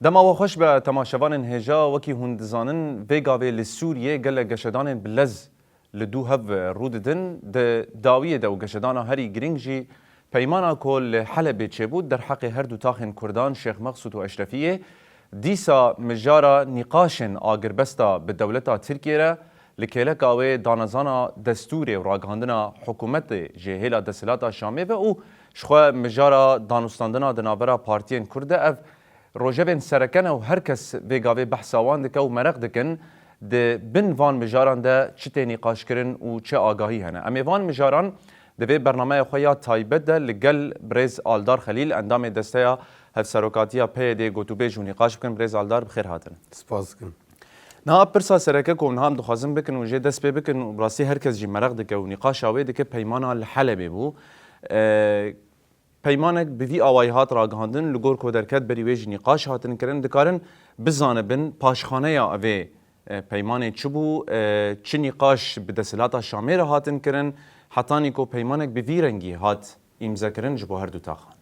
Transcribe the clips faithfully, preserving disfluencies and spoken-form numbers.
Dema we xweş be temaşevanên hêja, wekî hûn dizanin, vê gavê li Sûriyê gelek geşedanên bi lez li dû hev rû didin. Di dawiyê de û geşedana herî girîng jî peymana ku li Helebê çêbû derheqê her du taxên Kurdan Şêx Mexsûd û Eşrefiyê, dîsa mijara nîqaşên agirbesta bi dewleta Tirkiyê re li kêleka wê danezana destûrê û ragihandina hikûmetê ji hêla desthilata Şamê ve û jixwe mijara danûstandina di navbera partiyên Kurd de ev rojevên sereke ne û her kes vê gavê behsa wan dike û meraq dikin di bin van mijaran de çi tê nîqaşkirin û çi agahî hene. Em ê van mijaran di vê bernameya xwe ya taybet de li gel birêz Aldar Xelîl, endamê desteya hevserokatiya P Y D'ê gotûbêj û nîqaş bikin. Birêz Aldar, bi xêr hatin. Spas dikim. Niha pirsa sereke ku niha em dixwazin bikin û jê dest pê bikin û bi rastî her kes jî meraq dike û nîqaşa wê dike, peymana li Helebê bû. E, Peymanek bi vî awayî hat ragihandin, li gor ku derket berî wê jî nîqaş hatin kirin. Dikarin bizanibin paşxaneya vê, e, peymanê çi bû, e, çi nîqaş bi desthilata Şamê re hatin kirin, hetanî ku peymanek bi vî rengî hat îmzekirin ji bo her du taxan?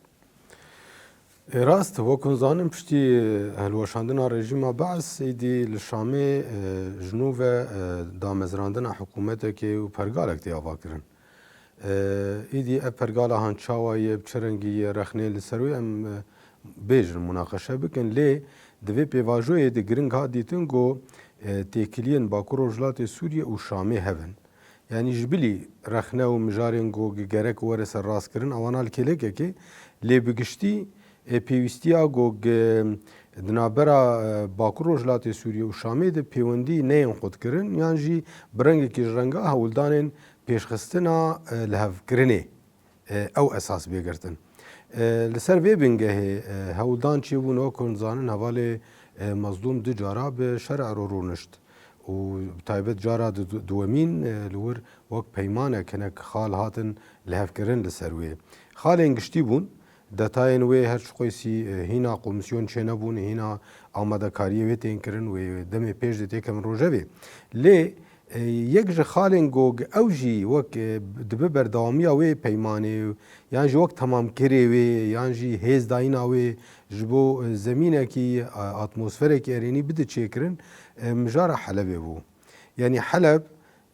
Ê, rast, wek hûn zanin, piştî, e, hilweşandina rejîma Be'es, êdî li Şamê, e, ji nû ve, e, damezrandina hikûmetekê û pergalek tê avakirin. E, êdî ev pergala han çawa ye, bi çi rengî ye, rexneyên li ser wê em, e, bêjin, munaqeşe bikin. Lê di vê pêvajoyê de giring hat dîtin ku, e, têkiliyên Bakur Rojhilatê Sûriyê û Şamê hev in. Yanî ji bilî rexne û mijarên ku gerek were serrastkirin, ewana li kêlekekê, lê bi giştî, e, pêwîstiya ku gi-, di navbera, e, Bakur Rojhilatê Sûriyê û Şamê de pêwendî neyên qutkirin, yan jî bi rengekî ji renga hewldanên pêşxistina, e, lihevkirinê, e, ew esas bê girtin. E, li ser vê bingehê, e, hewldan çêbûn, wek hûn dizanin, hevalê, e, Mezlûm du cara bi şerê re rûnişt û bi taybet cara du-, du-, duwemîn, e, li wir wek peymanek hinek xal hatin lihevkirin li ser wê. Xalên giştî bûn, detayên wê her çiqoysî, e, hîna komîsyon çênebûn, hîna amadekariyê wê tên kirin, wê demê pêş de têkevin rojevê. Lê, e, yek ji xalên ku ew jî wek, e, dibe berdewamiya wê peymanê, yan jî wek temamkirê wê, yan jî hêzdayîna wê ji bo, e, zemînekî, e, atmosferekî erênî bide çêkirin, e, mijara Helebê bû. Yanî Heleb,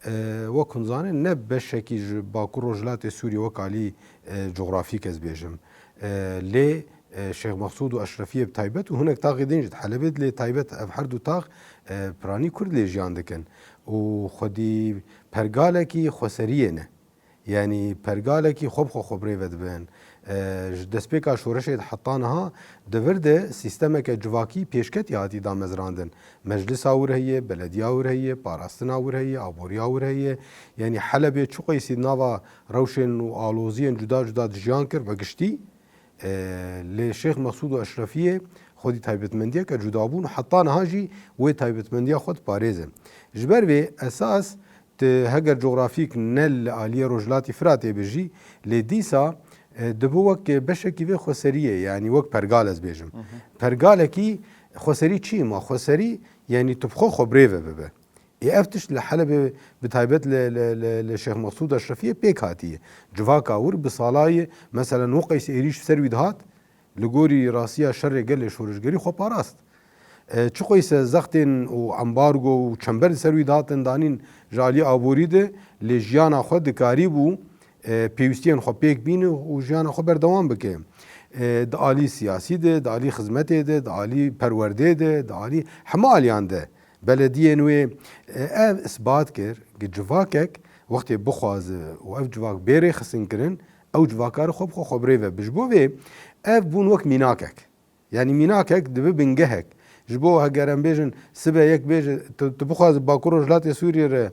e, wek hûn zanin, ne beşekî ji Bakur Rojhilatê Sûriyê wek alî, e, cografîk ez bêjim. E, lê, e, Şêx Mexsûd û Eşrefiyê bi taybet û hinek taxê din jî di Helebê de lê taybet ev her du tax, e, piranî Kurd lê jiyan dikin. Û xwedî pergalekî xweseriyê ne. Yanî pergalekî xwe bi xwe xwe bi rê ve dibin. E, ji destpêka şoreşê de heta niha di vir de sîstemeke civakî pêşketî hatî damezrandin. Meclisa wir heye, belediya wir heye, parastina wir heye, aboriya wir heye. Yanî Helebê çiqoysî nava rewşên û aloziyên cuda cuda dijiyan kir, bi giştî, e, lê Şêx Mexsûd û Eşrefiyê xwedî taybetmendiyeke cuda bûn û heta niha jî wê taybetmendiya xwe diparêzin. Ji ber vê esas, tu heger cografîk ne li aliyê Rojhilatî Firatê be jî, lê dîsa, e, dibe wek beşekî vê xweseriyê, yanî wek pergal ez bêjim. Hı hı. Pergalekî xweserî çi ye ma? Xweserî, yanî tu bi xwe xwe bi rê ve bibe. Ê ev tişt li Helebê bi taybet li, li, li, li Şêx Mexsûd Eşrefiyê pêk hatiye. Civaka wir bi salayê, meselen, wek qeys êrîş ser wî dihat, li gorî rastiya şerê gelê şorişgerî xwe parast. E, çiqoyse zextên û ambargo û çember li ser wî dihatin danîn ji alî aborî de, lê jiyana xwe dikarîbû, e, pêwîstiyên xwe pêk bîne û jiyana xwe berdewam bike. E, di alî siyasî de, di alî xizmetê de, di alî perwerdê de, di alî hema aliyan de. Belediyên wê, e, ev isbat kir, ki civakek wextê bixwaze û ev civak bê rêxistinkirin, ew civaka re xwe bi xwe xwe bi rê ve bi. Ji bo vê ev bûn wek mînakek. Yanî mînakek dibe bingehek. Ji bo heger em bêjin, sibe yek bêje, tu, tu bixwaze Bakur Rojhilatê Sûriyê re,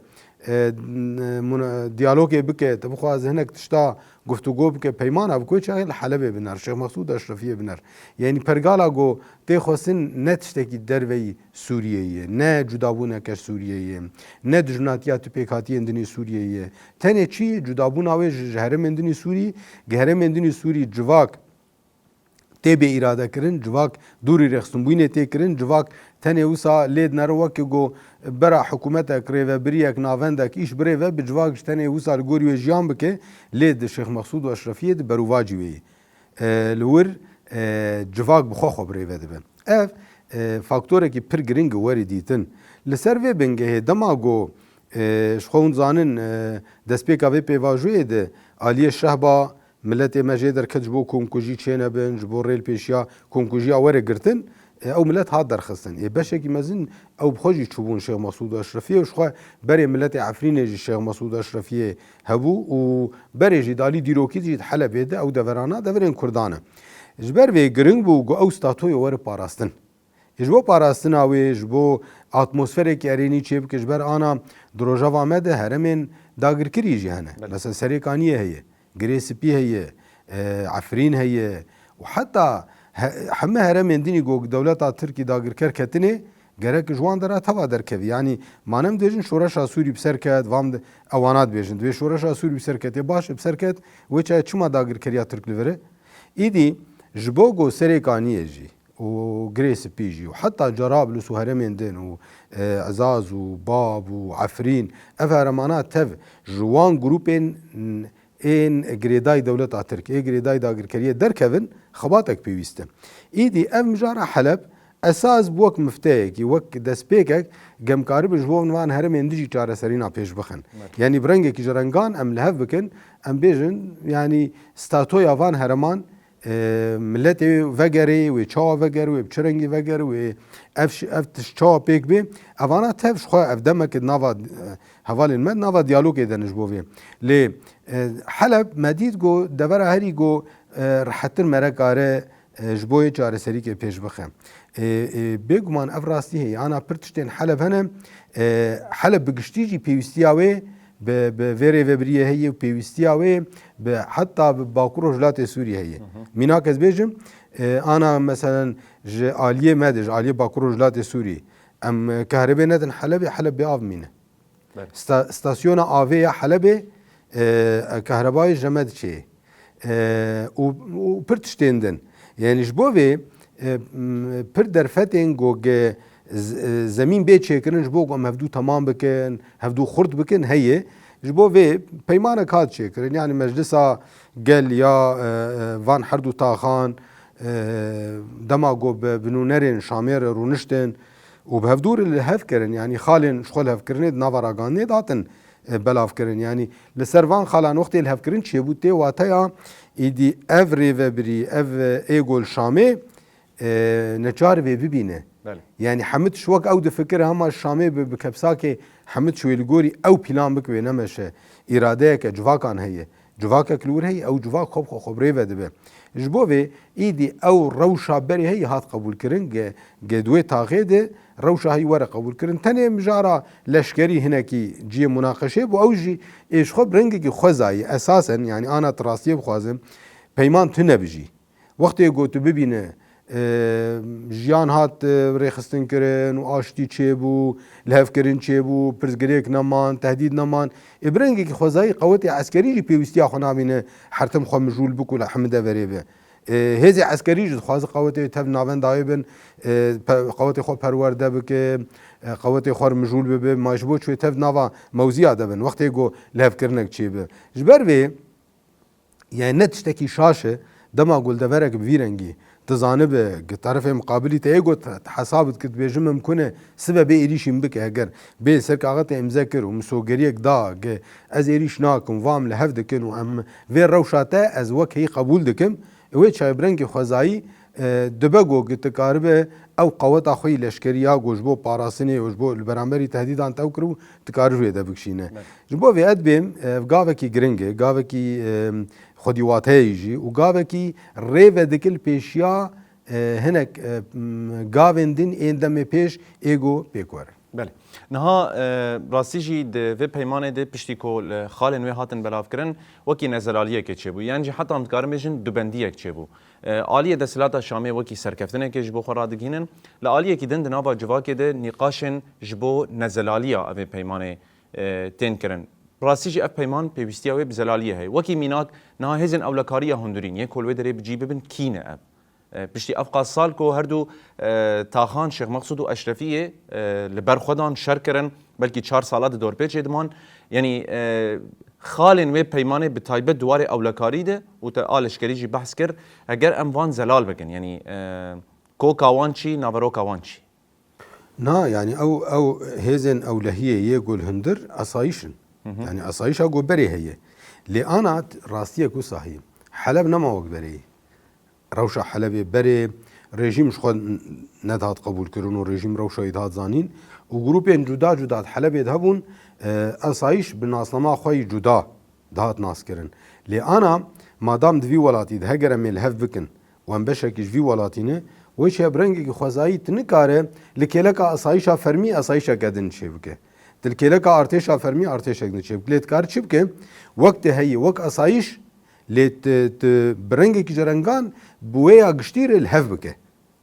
e, n-, muna-, diyalogê bike, tu bixwaze hinek tişta guftûgo bike, peymana bi ku çaxê li Helebê biner, Şêx Mexsûd Eşrefiyê biner. Yanî pergala ku tê xwestin ne tiştekî derveyî Sûriyeyê ye, ne cudabûneke ji Sûriyeyê ye, ne dijminatiya tu pêkhatiyên dinê Sûriyeyê ye. Tenê çi cudabûna wê ji, ji herêmên dinê Sûrî, gi herêmên dinê Sûrî civak tê bê îrade kirin, civak dûrî rêxistinbûyînê tê kirin, civak tenê wisa lê dinere weke ku bera hikûmetek, rêvebiriyek, navendek îş birêve, bi civak ji tenê wisa li gorî wê jiyan bike, lê di Şêx Mexsûd û Eşrefiyê de berûvacî wê ye. E, li wir, e, civak bi xwe xwe birêve dibe. Ev e, faktorekî pir giring werî dîtin. Li ser vê bingehê dema ku, e, ji xwe hûn zanin, e, destpêka vê pêvajoyê de aliyê şehba miletê me jê derket ji bo komkujî çênebin, ji bo rêlpêşiya komkujiya were girtin, e, ew milet hat derxistin. Ê beşekî mezin ew bi xwe jî çûbûn Şêx Mesûd Eşrefiyê û ji xwe berê miletê Efrînê jî Şêx Mesûd Eşrefiyê hebû û berê jî dalî dîrokî jî di Helebê de ew deverana deverên Kurdan e. Ji ber vê giring bû ku ew statoyê were parastin. Ji bo parastina wê, ji bo atmosferekî erênî çêbike, ji ber ana di rojeva me de herêmên dagirkirî jî hene. Belê. Mesela Serêkaniyê heye, Girê Spî heye, e, Efrîn heye û heta he-, heme herêmên dinî ku dewleta Tirkî dagirker ketine, gerek ji wan dera teva derkevî. Yanî ma ne em dibêjin şoreşa Sûrî bi ser ket, vam di-, ewana dibêjin. Divê şoreşa Sûrî bi ser ketê, baş e, bi ser ket, wê çaye çima dagirkeriya Tirk li vir e? Îdî ji bo ku Serêkaniyê jî û Girê Spî jî û heta Cerablus û herêmên din û, e, Ezaz û Bab û Efrîn, ev herêmana tev ji wan grûpên ên girêdayî dewleta Tirk, ê girêdayî dagirkeriyê derkevin, xebatek pêwîst e. Îdî ev mijara Heleb esas bi wek mifteyekî, wek destpêkek, em karibin ji bo van herêmên din jî çareserîna pêş bixin. Evet. Yanî bi rengekî ji rengan em li hev bikin, em bêjin, yanî statoya van herêman, e, miletê vegerê, wê çawa veger, wê bi çi rengî veger, wê ev şi-, ev tişt çawa pêk bê. Evana tev ji xwe ev demek di nava, e, hevalên me di nava diyalogê de ne ji bo vê. Lê, e, Heleb me dît ku devera herî ku, e, rehettir mere kare, e, ji bo yê çareserîkê pêş bixe. E, e, bêguman ev rastî heye. Ana pir tiştên Heleb hene. E, Heleb bi giştî jî pêwîstiya wê bi, bi vê rêvebiriyê heye û pêwîstiya wê bi heta bi Bakur Rojhilatê Sûriyê heye. Hı hı. Mînak ez bêjim, e, ana meselen ji aliyê me de, ji aliyê Bakur Rojhilatê Sûriyê, em, e, kehribê nedin Helebê, Heleb bê av mîne. Belê. Sta-, stasyona avê ya Helebê, e, e, kehrebayê ji me diçê. E, û, û pir tiştên din. Yanî ji bo vê, e, m, pir derfetên ku ge-, z-, e, zemîn bê çêkirin ji bo ku em hevdû temam bikin, hevdû xurt bikin heye. Ji bo vê peymanek hat çêkirin. Yanî Meclisa Gel ya, e, e, van her du taxan, e, dema ku bi, bi nûnerên Şamê re rûniştin û bi hevdû re li hev kirin. Yanî xalên ji xwe li hevkirinê di nava ragihandinê de hatin, e, belavkirin. Yanî li ser van xalan wextê lihevkirin çêbû tê wateya êdî ev rêvebirî, ev, e, ê gol Şamê, e, neçar vê bibîne. Belê. Yanî hemû tişt wek ew difikire hema Şamê bi, bi kepsakê hemû tişt wê li gorî ew plan bike wê nemeşe. Îradeyeke civakan heye. Civakek li wir heye, ew civak xwe bi xwe, xwe bi rê ve dibe. Ji bo vê, îdî ew rewşa berê heye hat qebûlkirin, ge, ge di wê taxê de rewşa heyî were qebûlkirin. Tenê mijara leşkerî hinekî cihê munaqeşê bû, ew jî ê ji xwe bi rengekî xwezayî, esasen, yanî ana tu rastiyê bixwazim, peyman tune bijî. Wextê ku tu bibîne, e, jiyan hat, e, rêxistinkirin û aştî çêbû, lihevkirin çêbû, pirsgirêk neman, tehdîd neman. Ê bi rengekî xwezayî qewetê eskerî jî pêwîstiya xwe nabîne her tim xwe mijûl bik û li hemî deverê be. E, hêzê eskerî jî dixwaze qewetê tev navenda wê bin, e, pe-, qewetê xwe perwerde bike, e, qewetê xwe mijûl bibe, ma ji bo çi wê tev nava mewziya de bin, wextê ku lihevkirinek çêbe. Ji ber vê, Yanî ne tiştekî şaş e, dema ku li deverek bi vî rengî, tu zanibe, ki terefê miqabilî te yê got, te hesab dikir, dibêjin mimkun e, sibe bê êrîşî min bike, heger bê li ser kaxetê îmze kir û misogeriyek da, ki ez êrîş nakim, va em li hev dikin û em vê rewşa te ez wek heyî qebûl dikim, wê çaye bi rengê xwezayî, e, dibe ku, ki tu karibe ew qeweta xwe yî leşkerî ya ku ji bo parastinê û ji bo li beramberî tehdîdan te ew kiribû, tu karî rûyê de bikişîne. Evet. Ji bo vê ez dibêm, ev gavekî giring e, gavekî, e, xwedî wateyê jî û gavekî rê vedike li pêşiya, e, hinek, e, m, gavên din ên demê pêş ê ku pêk werin. Belê. Niha, e, rastî jî di vê peymanê de piştî ku li xalên wê hatin belavkirin, wekî nezelaliyekê çêbû. Yan jî heta em dikarin bêjin dubendiyek çêbû. E, aliyê desthilata Şamê wekî serkeftinekê ji bo xwe radigihînin. Li aliyekî din di nava civakê de nîqaşên ji bo nezelaliya evê peymanê, e, tên kirin. Bi rastî jî ev peyman pêwîstiya wê bi zelaliyê heye. Wekî mînak, niha hêzên ewlekariya hundirîn yê ku li wê derê bi cî bibin kî ne ev? E, piştî ev qas sal ku her du, e, taxan Şêx Meqsûd û Eşrefiyê, e, li ber xwe dan, şer kirin, belkî çar sala di dorpêçê diman. Yanî, e, xalên wê peymanê bi taybet di warê ewlekarî de û te a leşkerî jî behs kir, heger em van zelal bikin, yanî, e, Koka wan çî, naveroka wan çî? Na, yanî ew, ew hêzên ewlehiyê yê ku li hundir esayîş in. Yanî esayîşa ku berê heye. Lê ana t- rastiyek wisa heye. Heleb nema wek berê ye. Rewşa Helebê berê rejîm ji xwe n- nedihat qebûlkirin û rejîm rewşa wî dihat zanîn û grûpên cuda cuda di Helebê de hebûn, e, esayîş bi nasnama xwe yî cuda dihat naskirin. Lê ana madam di vî welatî de heger em ê li hev bikin û em beşekî ji vî welatî ne, wê çi bi rengekî xwezayî tu nikare li kêleka esayîşa fermî esayîşeke din çêbike. Tu li kêleka artêşa fermî artêşek din çêbike. Lê dikare çi bike? Wek tu heyî, wek esayîş, lê tu, tu bi rengekî cerengan bi wê ya giştî re li hev bike.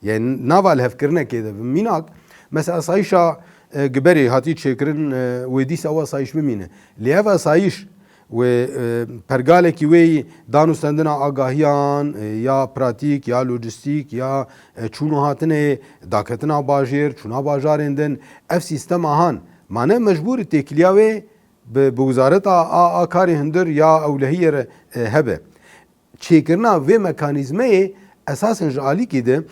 Yanî nava lihevkirinekê de bi mînak, mesela esayîşa, e, giberê hatî çêkirin, e, wê dîsa ew esayîş bimîne. Lê ev esayîş wê, e, pergalekî wê yî danûstendina agahiyan, e, ya pratîk, ya lojîstîk, ya, e, çûn û hatinê, daketina bajêr, çûna bajarên din, ev sîstema han, ma ne mecbûr têkiliya wê bi, bi wizareta a, a karê hundir ya ewlehiyê re, e, hebe. Çêkirina vê mekanîzmeyê esasen ji alîkî de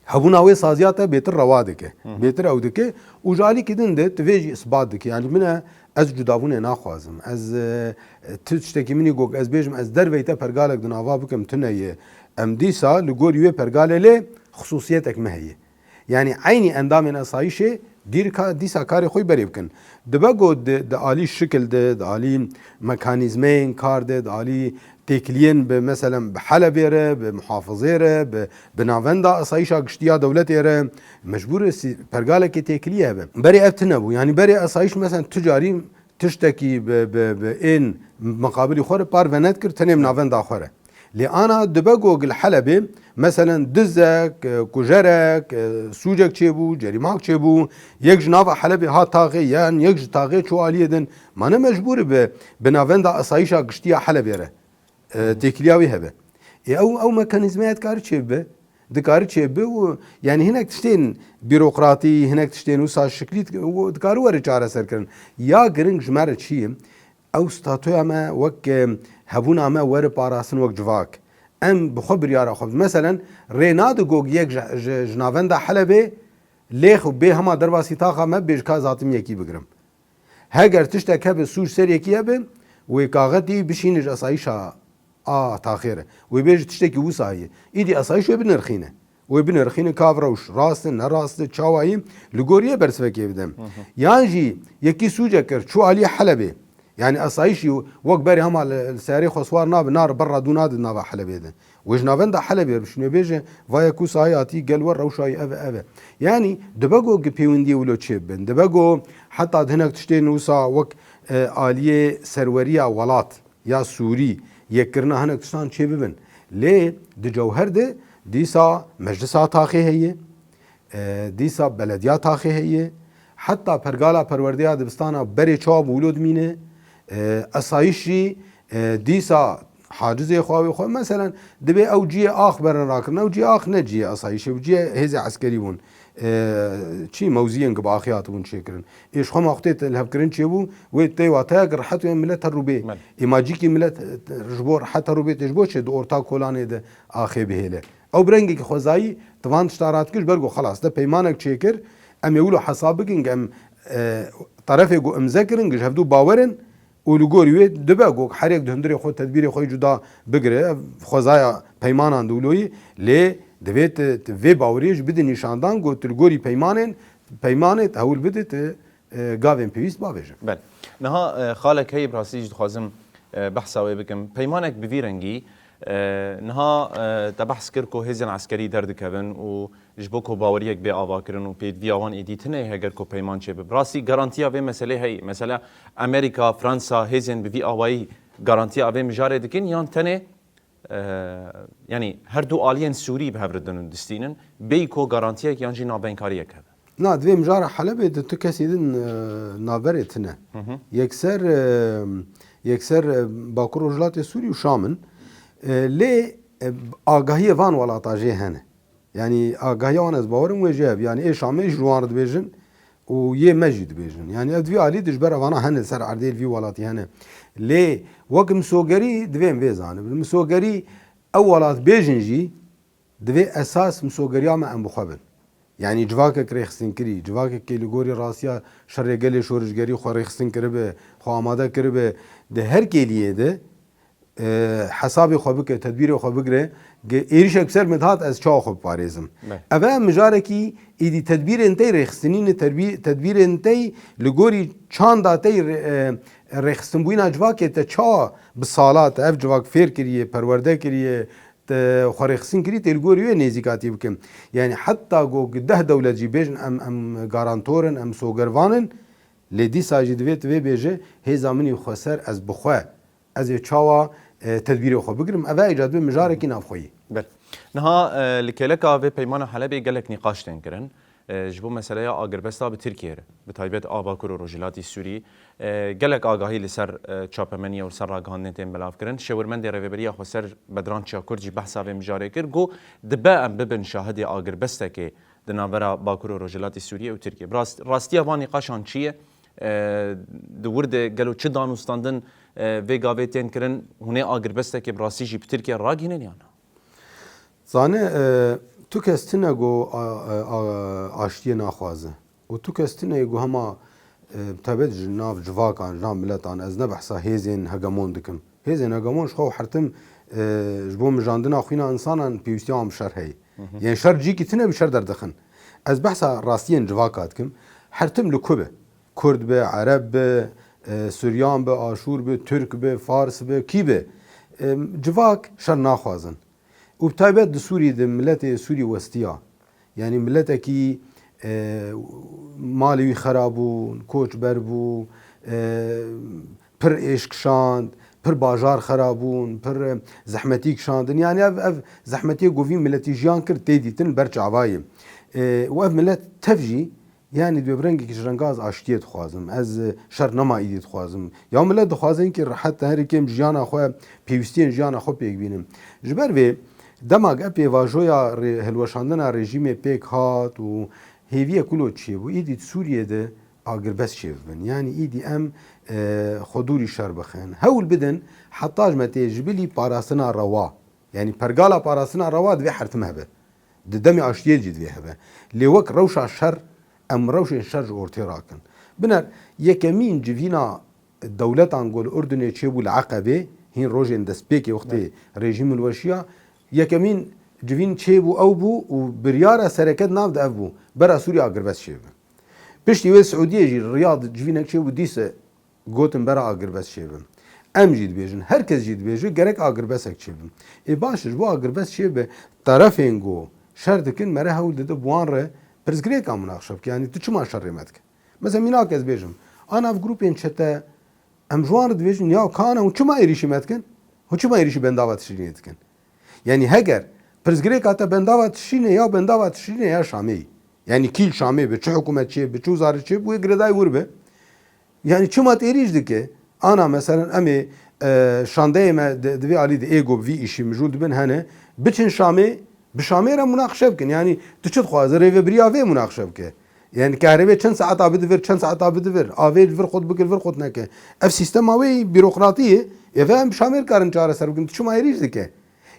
hebûna wê saziya te bêtir rewa dike. Bêtir ew dike û ji alîkî din de tu vê jî isbat dike. Yanî min e, ez cudabûnê naxwazim. Ez, e, tu tiştekî min î got, ez bêjim, ez derveyî te pergalek di nava bikim, tune ye. Em dîsa li gorî wê pergalê lê xisûsiyetek me heye. Yanî eynî endamên esayîşê dîrka dîsa karê xwe berê bikin. Dibe ku di, di alî şikil de, di alî mekanîzmeyên kar de, di alî têkiliyên bi, meselen, bi Helebê re, bi muhafizê re, bi, bi navenda esayîşa giştî ya dewletê re, mecbûr e sî-, pergalekê têkiliyê hebe. Berê ev tune bû. Yanî berê esayîş, meselen, tu carî tiştekî bi, bi, bi ên miqabilî xwe re parve nedikir, tenê bi navenda xwe re. Lê ana dibe ku li Helebê, meselen, dizek, e, kujerek, e, sûcek çêbû, cerîmak çêbû, yek ji nava Helebê hat taxê, yan yek ji taxê çû aliyê din, ma ne mecbûr e bi, bi navenda esayîşa giştî ya Helebê re, e, têkiliya wî hebe. Ê ew, ew mekanîzmeya dikare çêbibe? Dikare çêbibe û, yanî hinek tiştên bîrokratî, hinek tiştên wisa şiklî dik-, û dikare were çareserkirin. Ya giring ji me re çi ye? Ew statuya me wek, e, hebûna me were parastin wek civak. Em bi xwe biryara xwe bidin. Meselen, rê nade ku yek ji, ji, ji navenda Helebê lêx û bê hema derbasî taxa me bêje ka ez hatim yekî bigirim. Heger tiştek hebe, sûc ser yekî hebe, wê kaxetî bişîne ji esayîşa a taxê re. Wê bêje tiştekî wisa heye. Îdî esayîş wê binirxîne. Wê binirxîne ka ev rewş rast e, ne rast e, çawa ye, li gor yê bersivekê bide. Yan jî yekî sûcek kir, çû aliyê Helebê. Yanî esayîşî wek berê hema li, li seyarê xwe siwar nabe, nare berra dû nade nava Helebê de. Wê ji navenda Helebê re bişîne bêje, va yek wisa heye hatî gel we rewşa wî ev e, ev e. Yanî dibe ku gi pêwendiyê wilo çêbibin. Dibe ku heta di hinek tiştên wisa wek, e, aliyê serweriya welat ya sûrî, yekkirina hinek tiştan çêbibin. Lê di cewher de dîsa meclisa taxê heye, e, dîsa belediya taxê heye, heta pergala perwerdeya dibistana berê çawa bû wilo dimîne, e, esayîş jî, e, dîsa hacizê xwe wê xwe. Meselen, dibê ew cihê ax berin rakirin, ew cihê ax ne cihê esayîşê bû, cihê hêzê eskerî bûn. E, çî mewziyên ku bi axê hatibûn çêkirin. Ê ji xwe ma xutê lihevkirin çêbû, wê tê wateyek rehet wê milet her rûbê. Belê. Ê ma cîkî milet, e, ji bo rehet her rûbê tê ji bo çi di orta kolanê de axê bihêle. Ew bi rengekî xwezayî di van tişta radikir ji ber ku xelas te peymanek çêkir, em ê wilo hesab bikin ku em, e, terefê ku imze kirin, ku ji hevdû bawer in, û li gorî wê dibe ku herêk di hundirê xwe tedbîrê xwe yî cuda bigire, ev xwezaya peymanan di wilo yî, lê divê tu, tu vê baweriyê jî bidî nîşandan ku tu li gorî peymanên, peymanê tu hewl bidî tu, e, gavên pêwîst bavêjin. Belê. Niha, e, xalek heye, bi rastî jî dixwazim, e, behsa wê bikim. Peymanek bi vî rengî, e, niha, e, te behs kir ku hêzên eskerî derdikevin û ji bo ku baweriyek bê avakirin û pêdiviya wan êdî tune ye heger ku peyman çêbe. Bi rastî garantiya vê meselê heye. Mesela Amerîka, Fransa, hêzên bi vî awayî garantiya vê mijarê dikin yan tenê, e, yanî her du aliyên Sûrî bi hev re din û distînin, bêyî ku garantiyek yan jî navbeynkariye hebe? Na, di vê mijara Helebê de tu kesî din, e, navberê tune. Yekser, e, yekser, e, Bakur Rojhilatê Sûrî û Şam in. E, lê, e, agahiyê van welata jê hene. Yanî agahiya wan ez bawerim wê jê hebe. Yanî ê Şamê jî ji wan re dibêjin û yê me jî dibêjin. Yanî ev di vî alî de ji ber evana hene li ser erdê li vî welatî hene. Lê wek misogerî divê em vê zanibin. Misogerî ew welatbêjin jî Divê esas misogeriya me em bi xwe bin. Yanî civakek rêxistinkirî, civakekê li gorî rastiya şerê gelê şorişgerî xwe rêxistin kiribe, xwe amade kiribe, di her kêliyê de, e, hesabê xwe bike, tedbîrê xwe bigire, ge-, êrişek bi ser min dihat ez çawa xwe biparêzim. Be. Ev e mijarekî êdî tedbîrên tey rêxistinî ne, terbî-, tedbîrên tey li gorî çanda tey rê-, e, rêxistinbûyîna civakê te çawa bi sala te ev civak fêr kiriye, perwerde kiriye, te xwe rêxistin kirî tê li gorî wê nêzîkatî bikim. Yanî heta ku deh dewlet jî bêjin em, em garantor in, em sogervan in, lê dîsa jî divê tu vê bêje, hêza min î xweser ez bi xwe, ez ê çawa, e, tedbîrê xwe bigirim. Ev e îcad be mijarekî navxweyî. Belê. Niha, e, li kêleka vê peymana Helebê gelek nîqaş tên kirin. E, ji bo meseleya agirbesta bi Tirkiyê re, bi taybet a Bakur û Rojhilatî Sûrî, e, gelek agahî li ser, e, çapemeniyê û li ser ragihandinê tên belavkirin. Şêwirmendê Rêveberiya Xweser Bedran Çiyakurd jî behsa vê mijarê kir, got, dibe em bibin şahidê agirbestekê di navbera Bakur û Rojhilatî Sûriyê û Tirkiyê. Bi rast-, rastiya van nîqaşan çi ye? E, di wir de gelo çi danûstandin, e, vê gavê tên kirin? Hûn ê agirbestekê bi rastî jî bi Tirkiye ragihînin yan na? Zane, e, tu kes tune ku a, a, a, aştiyê naxwaze. Û tu kes tune ku hema, e, tebet ji nav civakan, ji nav miletan, ez ne behsa hêzên hegemon dikim. Hêzên hegemon ji xwe hertim, e, ji bo mijandina xwîna insanan pêwîstiya wan bi şer heye. Hı hı. Yên şer cîkî tune bi şer derdixin. Ez behsa rastiyên civaka dikim. Hertim li ku be? Kurd be, Ereb be, e, Suryan be, Aşûr be, Tirk be, Fars be, kî be? E, civak şer naxwazin. Û bi taybet di Sûrî de miletê Sûrî westiya. Yanî miletekî, e, malê wî xera bûn, koçber bû, e, pir êş kişand, pir bajar xera bûn, pir, e, zehmetî kişandin. Yanî ev, ev zehmetiyê ku vî miletî jiyan kir tê dîtin ber çavayê. E, û ev milet tev jî Yanî dibê bi rengekî ji renga ez aştiyê dixwazim. Ez, e, şer nema îdî dixwazim. Ya milet dixwazin ki rehet herî kêm jiyana xwe, pêwîstiyên jiyana xwe pêk bînin. Ji ber vê, dema ke pêvajoya rê-, hilweşandina rejîmê pêk hat û hêviyek wilo çêbû, îdî di Sûriyê de agirbest çêbibin. Yanî îdî em, e, xwe dûrî şer bixin. Hewl bidin, heta ji me tê ji bilî parastina rewa. Yanî pergala parastina rewa divê hertim hebe. Di demê aştiyê jî divê hebe. Lê wek rewşa şer, em rewşên şer ji ortê rakin. Biner, yekemîn civîna dewletan ku li Urdunê çêbû li Eqebê, hîn rojên destpêkê wextê rejîm hilweşiya, yekemîn civîn çêbû ew bû û biryara sereke di nav de ev bû. Bera Sûriye agirbest çêbibe. Piştî wê Siûdiyê jî Riyad civînek çêbû dîse Gotin bera agirbest çêbin. Em jî dibêjin, her kes jî dibêje gerek agirbestek çêbin. Ê baş e, ji bo agirbest çêbe, terefên ku şer dikin, mere hewl dide bi wan re pirsgirêka munaqişe bike. Yanî tu çima şerê me dike? Mesela mînak ez bêjim, a nav grûpên çete, em ji wan re dibêjin, ya ka ana hûn çima êrîşî me dikin? Hûn çima êrîşî bendava Tişrînê dikin? Yanî heger pirsgirêka te bendava Tişrînê ya bendava Tişrînê ya Şamê yî. Yanî kî li Şamê be, çi hikûmet çê be, çi wizarê çê be, wê girêdayî wir be. Yanî çima tu êrîş dike? Ana meselen em ê, e, şandeyê me di, di vê alî de ê ku bi vî îşî mijûl dibin hene, biçin Şamê, bi Şamê re munaqişe bikin. Yanî tu çi dixwaze? Rêvebiriya vê munaqişe bike. Yanî kahrevê çend saeta bide vir, çend saeta bide vir, avê li vir xwe bike, li vir xwe neke. Ev sîstema wê bîrokratî ye. Ev em bi Şamê dikarin çareser bikin. Tu çima êrîş dike?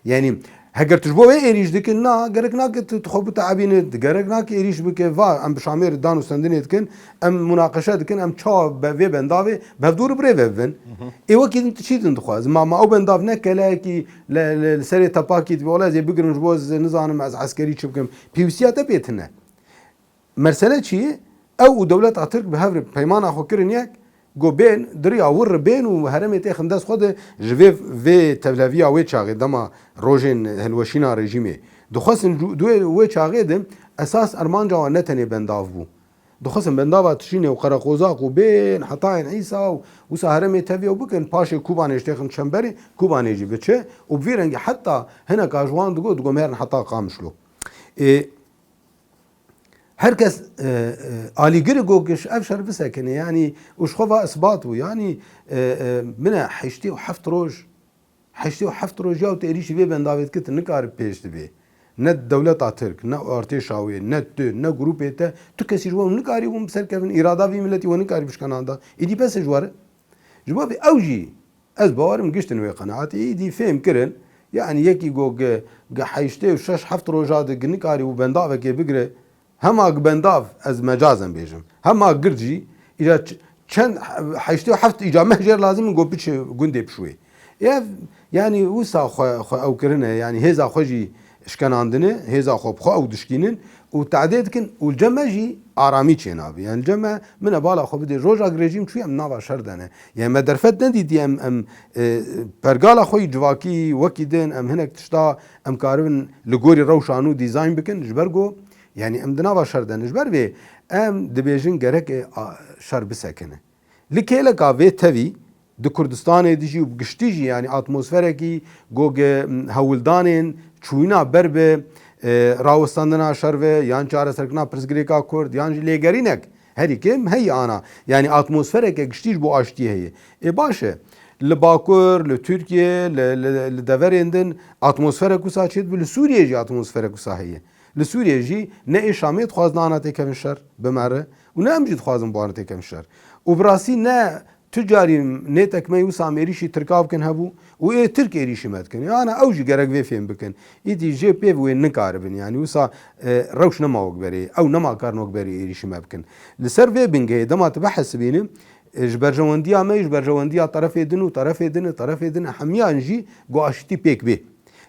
Yanî heger tu ji bo wê êrîş dike, na, gerek nake tu, tu xwe biteebîne, gerek nake êrîş bike, va em bi Şamê re dan û stendinê dikin, em munaqeşe dikin, em çawa be-, vê bendavê bi hevdû re bi rê ve bibin. Hı hı. Ê wekî din tu çi din dixwaz? Ma, ma ew bendav ne kelekî li, li, li serê tepakî dibe, wele ez ê bigirim ji bo ez nizanim ez eskerî çi bikim. Pêwîstiya te pê tune. Mesele çi ye? Ew û dewleta Tirk bi hev re peymana xwe kirin yek, got bên, di riya wir re bên û herêmê têxin dest xwe de ji vê, vê tevleviya wê çaxê dema rojên hilweşîna rejîmê. Dixwestin ju-, di wê, wê çaxê de esas armanca wan ne tenê bendav bû. Dixwestin bendava Tişrînê û Qereqozaq û bên heta yên Îsa û wisa herêmê tevî ew bikin, paşê Kobanê ji têxin çemberê, Kobanê jî biçe û bi vî rengî heta hineka ji wan digot, digot mêrin heta Qamişlo. Ê, Her kes, e, e, alîgirê got ji ev şer bisekine, yanî û ji xwe va isbat bû, yanî, e, e, bine heştê û heft roj, heştê û heft roj ya tu êrîşî vê bendavê dikî, tu nikarî pêş dibê. Ne dewleta Tirk, ne artêşa wê, ne tu, ne grûpê te, tu kesî ji wan nikarî hûn bi ser kevin, îrada vî miletî we nikarî bişkenanda. Êdî bes e ji we re. Ji bo vê ew jî Ez bawerim giştin wê qenaetê êdî fêm kirin, Yani yekî go gi, gi heştê û şeş heft roja di gi nikarî û bendavekê bigire, hema gi bendav ez mecazem bêjim. Hema gir jî, îja ç-, çend he-, heştê û heft îca meh jêr lazim in go biçe gundê pişwê. Ev, yani wisa xwe, xwe ew kirine, yani hêza xwe jî şkenandine, hêza xwe bi xwe ew dişkînin û tehdê dikin û li cem me jî aramî çênabe. Yani li cem me, min e bala xwe bidê, roja gi rejîm çûye em nava şer de ne. Yani me derfet nedîtî em, em, e, pergala xwe yî civakî wekî din, em hinek tişta em karibin li gorî rewşa nû dîzayn bikin, ji ber ku, yani em di nava şer de ne. Ji ber vê em dibêjin gerek e, a, şer bisekine. Li kêleka vê tevî di Kurdistanê de jî û bi giştî jî, yani atmosferekî go gi, m, hewldanên çûyîna ber bi, e, rawestandina şer ve yan çareserkirina pirsgirêka Kurd yan jî lêgerînek herî kêm heye ana. Yani atmosfereke giştî ji bo aştiyê heye. Ê baş e. Li Bakur, li Tirkiye, li, li, li deverên din atmosferek wisa çêdibe, li Sûriyê jî atmosferek wisa heye. Li Sûriyê jî ne ê Şamê dixwazin ana têkevin şer bi me re û ne em jî dixwazin bi wan re têkevin şer. Û bi rastî ne tu carî nêtek me wisa em êrîşî Tirka bikin hebû û ê Tirk êrîşî me dikin. Yana ew jî gerek vê fêm bikin. Îdî jê pê wê nikaribin. Yanî wisa, e, rewş nema wek berê. Ew nema karin wek berê êrîşî me bikin. Li ser vê bingehê dema tu bihesibînî, e, ji berjewendiya me, ji berjewendiya terefê din û terefê din û terefê din hemiyan jî go aştî pêk bê.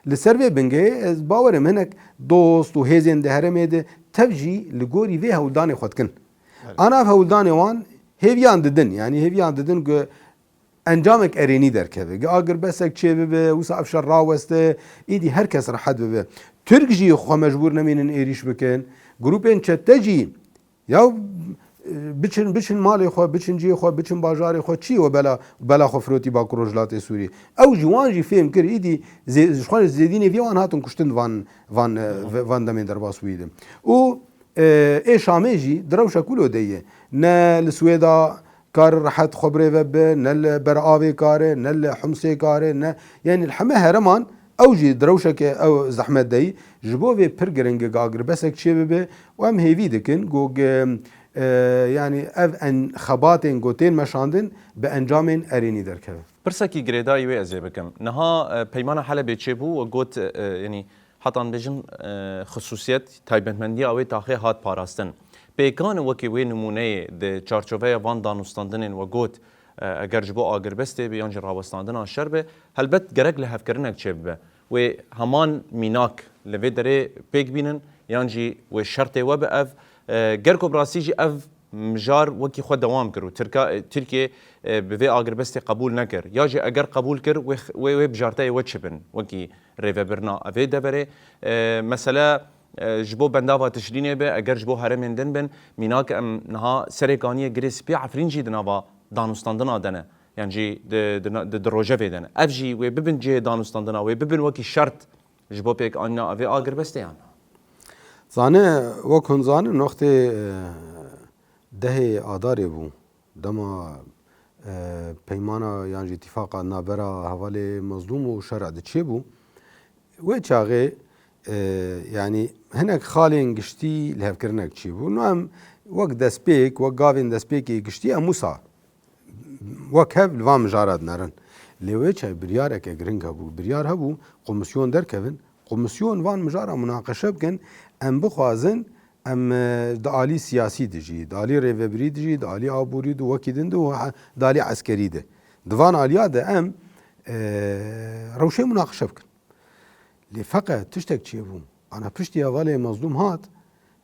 Li ser vê bingehê ez bawerim hinek dost û hêzên di herêmê de tev jî li gorî vê hewldanê xwe dikin. Evet. Ana ev hewldanê wan hêviyan didin, yanî hêviyan didin ku encamek erênî derkeve, ku agirbesek çêbibe, wisa ev şer raweste, îdî her kes rehet bibe. Tirk jî xwe mecbûr nemînin êrîş bikin. Grûpên çete jî ya, e, biçin, biçin malê xwe, biçin cihê xwe, biçin bajarê xwe, çi we bela, bela xwe firotî Bakur Rojhilatê Sûrî. Ew ji wan jî fêm kir, îdî zê-, ji xwe zêdînê vê wan hatin kuştin van, van, e, Hı hı. ve-, van demên derbas bûyî de. Û, e, ê Şamê jî di rewşa ku lo de ye. Ne li Swêda kar rehet xwe birêve bibe, ne li Beravê kare, ne li Humsê kare, ne, yanî li heme hereman ew jî di rewşeke ew zehmet de yî. Ji bo vê pir giring e ku agirbesek çêbibe û em hêvî dikin ku, e, yanî ev en-, xebatên ku tên meşandin bi encamên erênî derkeve. Pirsekî girêdayî wê ez ê bikim. Niha, e, Peymana Helebê çêbû û got, e, yanî heta em bêjin, e, xisûsiyet, taybetmendiya wê taxê hat parastin. Pêkan wekî wê nimûneyê di çarçoveya van danûstandinên we got, e, eger ji bo agirbestê be yan jî rawestandina şer be, helbet gerek lihevkirinek çêbibe. Wê heman mînak li vê derê pêk bînin yan jî wê şertê we be ev, e, ger ku bi rastî jî ev mijar wekî xwe dewam kir û Tirka-, Tirkiye, e, bi vê agirbestê qebûl nekir. Ya jî eger qebûl kir, wê x-, wê, wê bijarteyê we çi bin wekî rêvebirina vê deverê? E, mesele, e, ji bo bendava Tişrînê be, eger ji bo herêmên din bin, mînak em niha Serê Kaniyê, Girê Spî, Efrîn jî di nava danûstandina de ne. Yan jî di, di, di, di rojevê de ne. Ev jî wê bibin cihê danûstandina, wê bibin wekî şert ji bo pêkanîna vê agirbestê yan? Zane, wek hûn zanin, wextê, e, dehê Adarê bû. Dema, e, peymana yan jî îtîfaqa navbera hevalê Mezlûm û Şer'dî çêbû. Wê çaxê, e, yanî hinek xalên giştî lihevkirinek çêbû. No em wek destpêk, wek gavên destpêkê giştî em wisa wek hev li van mijara dinerin. Lê wê çay biryareke giring hebû. Biryar hebû, komisyon derkevin, komisyon van mijara munaqeşe bikin, em bixwazin, em, e, di alî siyasî de jî, di alî rêvebirî de jî, di alî aborî de, wekî din de û he-, di alî eskerî de. Di van aliya de em, e, rewşê munaqeşe bikin. Lê feqet tiştek çêbû. Ana piştî hevalê Mezlûm hat,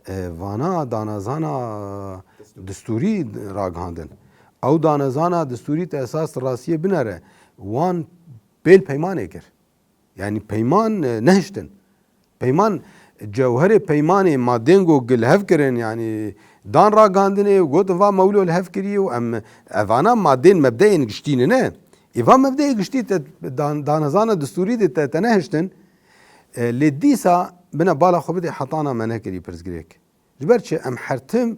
e, vana danezana distûrî ragihandin. Ew danezana distûrî te esas rastiyê binere. Wan pêl peymanê kir. Yanî peyman, e, nehiştin. Peyman, cewherê peymanê madên ku li hev kirin, yanî dan ragihandinê û gotin va mewlo li hev kirî û em, evana madên mebdeyên giştî ne. Ê va mebdeyê giştî te dan-, danezana distûrî de te, te nehiştin. E, lê dîsa bine bala xwe bidê hetana me nekirî pirsgirêk. Ji ber çi? Em her tim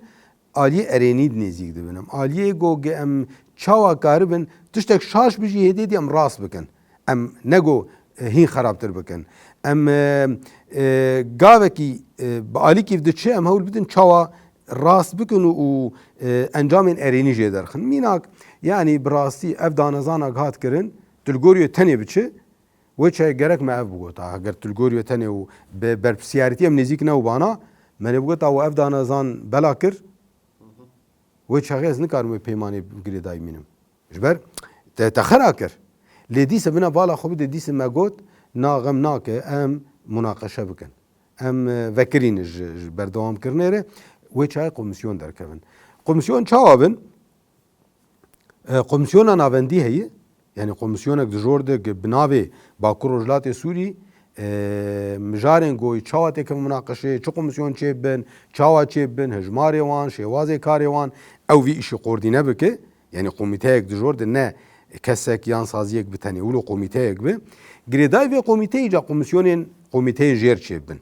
aliyê erênî di nêzîk dibin. Em aliyê go ge em çawa karibin tiştek şaş bijî hêdî hêdî em rast bikin. Em ne go, e, hîn xerabtir bikin. Em, e, e, gavekî, e, bi alîkî diçe em hewl bidin çawa rast bikin û, û, e, encamên erênî jê derxin. Mînak, yanî bi rastî ev danezana hat kirin, tu li gorî tenê biçe, Wê çaxê gerek me ev bigota, eger tu li gorî wê tenê û bi berpirsiyarîtî em nêzîk ne û bana, me lê bigota û ev danezan bela kir, wê çaxê ez nikarim wê peymanê girêdayî bimînim. Ji ber te, te xera kir. Lê dîse bina bala xwe bide, dîse me got, na xem nake, em munaqeşe bikin. Em, e, vekirîn ji, ji berdewamkirinê re, wê çaxê komîsyon derkevin. Komîsyon çawa bin? E, komîsyona navendî heye. Yanî komîsyonek di jor de bi navê Bakur Rojhilatê Sûrî, e, mijarên goyî çawa têkevin munaqeşeyê, çi komîsyon çêbin, çawa çêbin, hejmarê wan, şêwazê karê wan, ew vî îşî koordîne bike. Yanî komîteyek di jor de ne kesek yan saziyek bi tenê, wilo komîteyek bi. Girêdayî vê komîteyê ca komîsyonên, komîteyên jêr çêbin.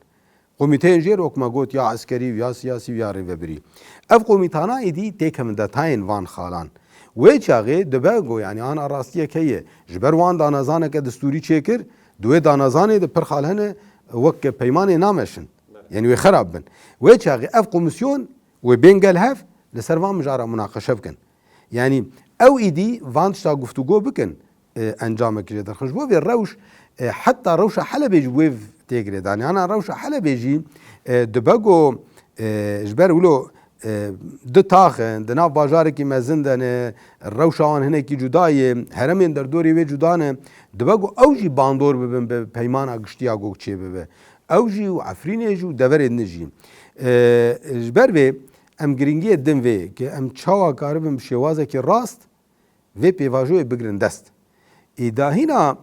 Komîteyên jêr wek me got ya eskerî û ya siyasî û ya rêvebirî. Ev komîtana êdî têkevin detayên van xalan. Wê çaxê dibe go, yanî ana rastiyek heye. Ji ber wan danezaneke distûrî çêkir, di wê danezanê de pir xal hene wek peymanê nameşin. Yanî wê xerab bin. Wê çaxê ev komîsyon wê bên gel hev li ser van mijara munaqeşe bikin. Yanî ew îdî van tişta guftûgo bikin, e, encamekî jê derxin. Ji bo vê rewş, e, heta rewşa Helebê jî wê tê girêdanê. Ana rewşa Helebê jî, e, dibe ku, e, ji ber wilo, e, du tax in, di nav bajarekî mezin de ne, rewşa wan hinekî cuda ye, heremên derdorê wê cuda ne, dibe ku ew jî bandor bibin bi peymana giştî ya ku çê bibe. Ew jî û Efrînê jî û deverê din jî. E, ji ber vê em giringiyê din vê, ke em çawa karibin bi şêwazekî rast vê pêvajoyê bigirin dest. Î dahîna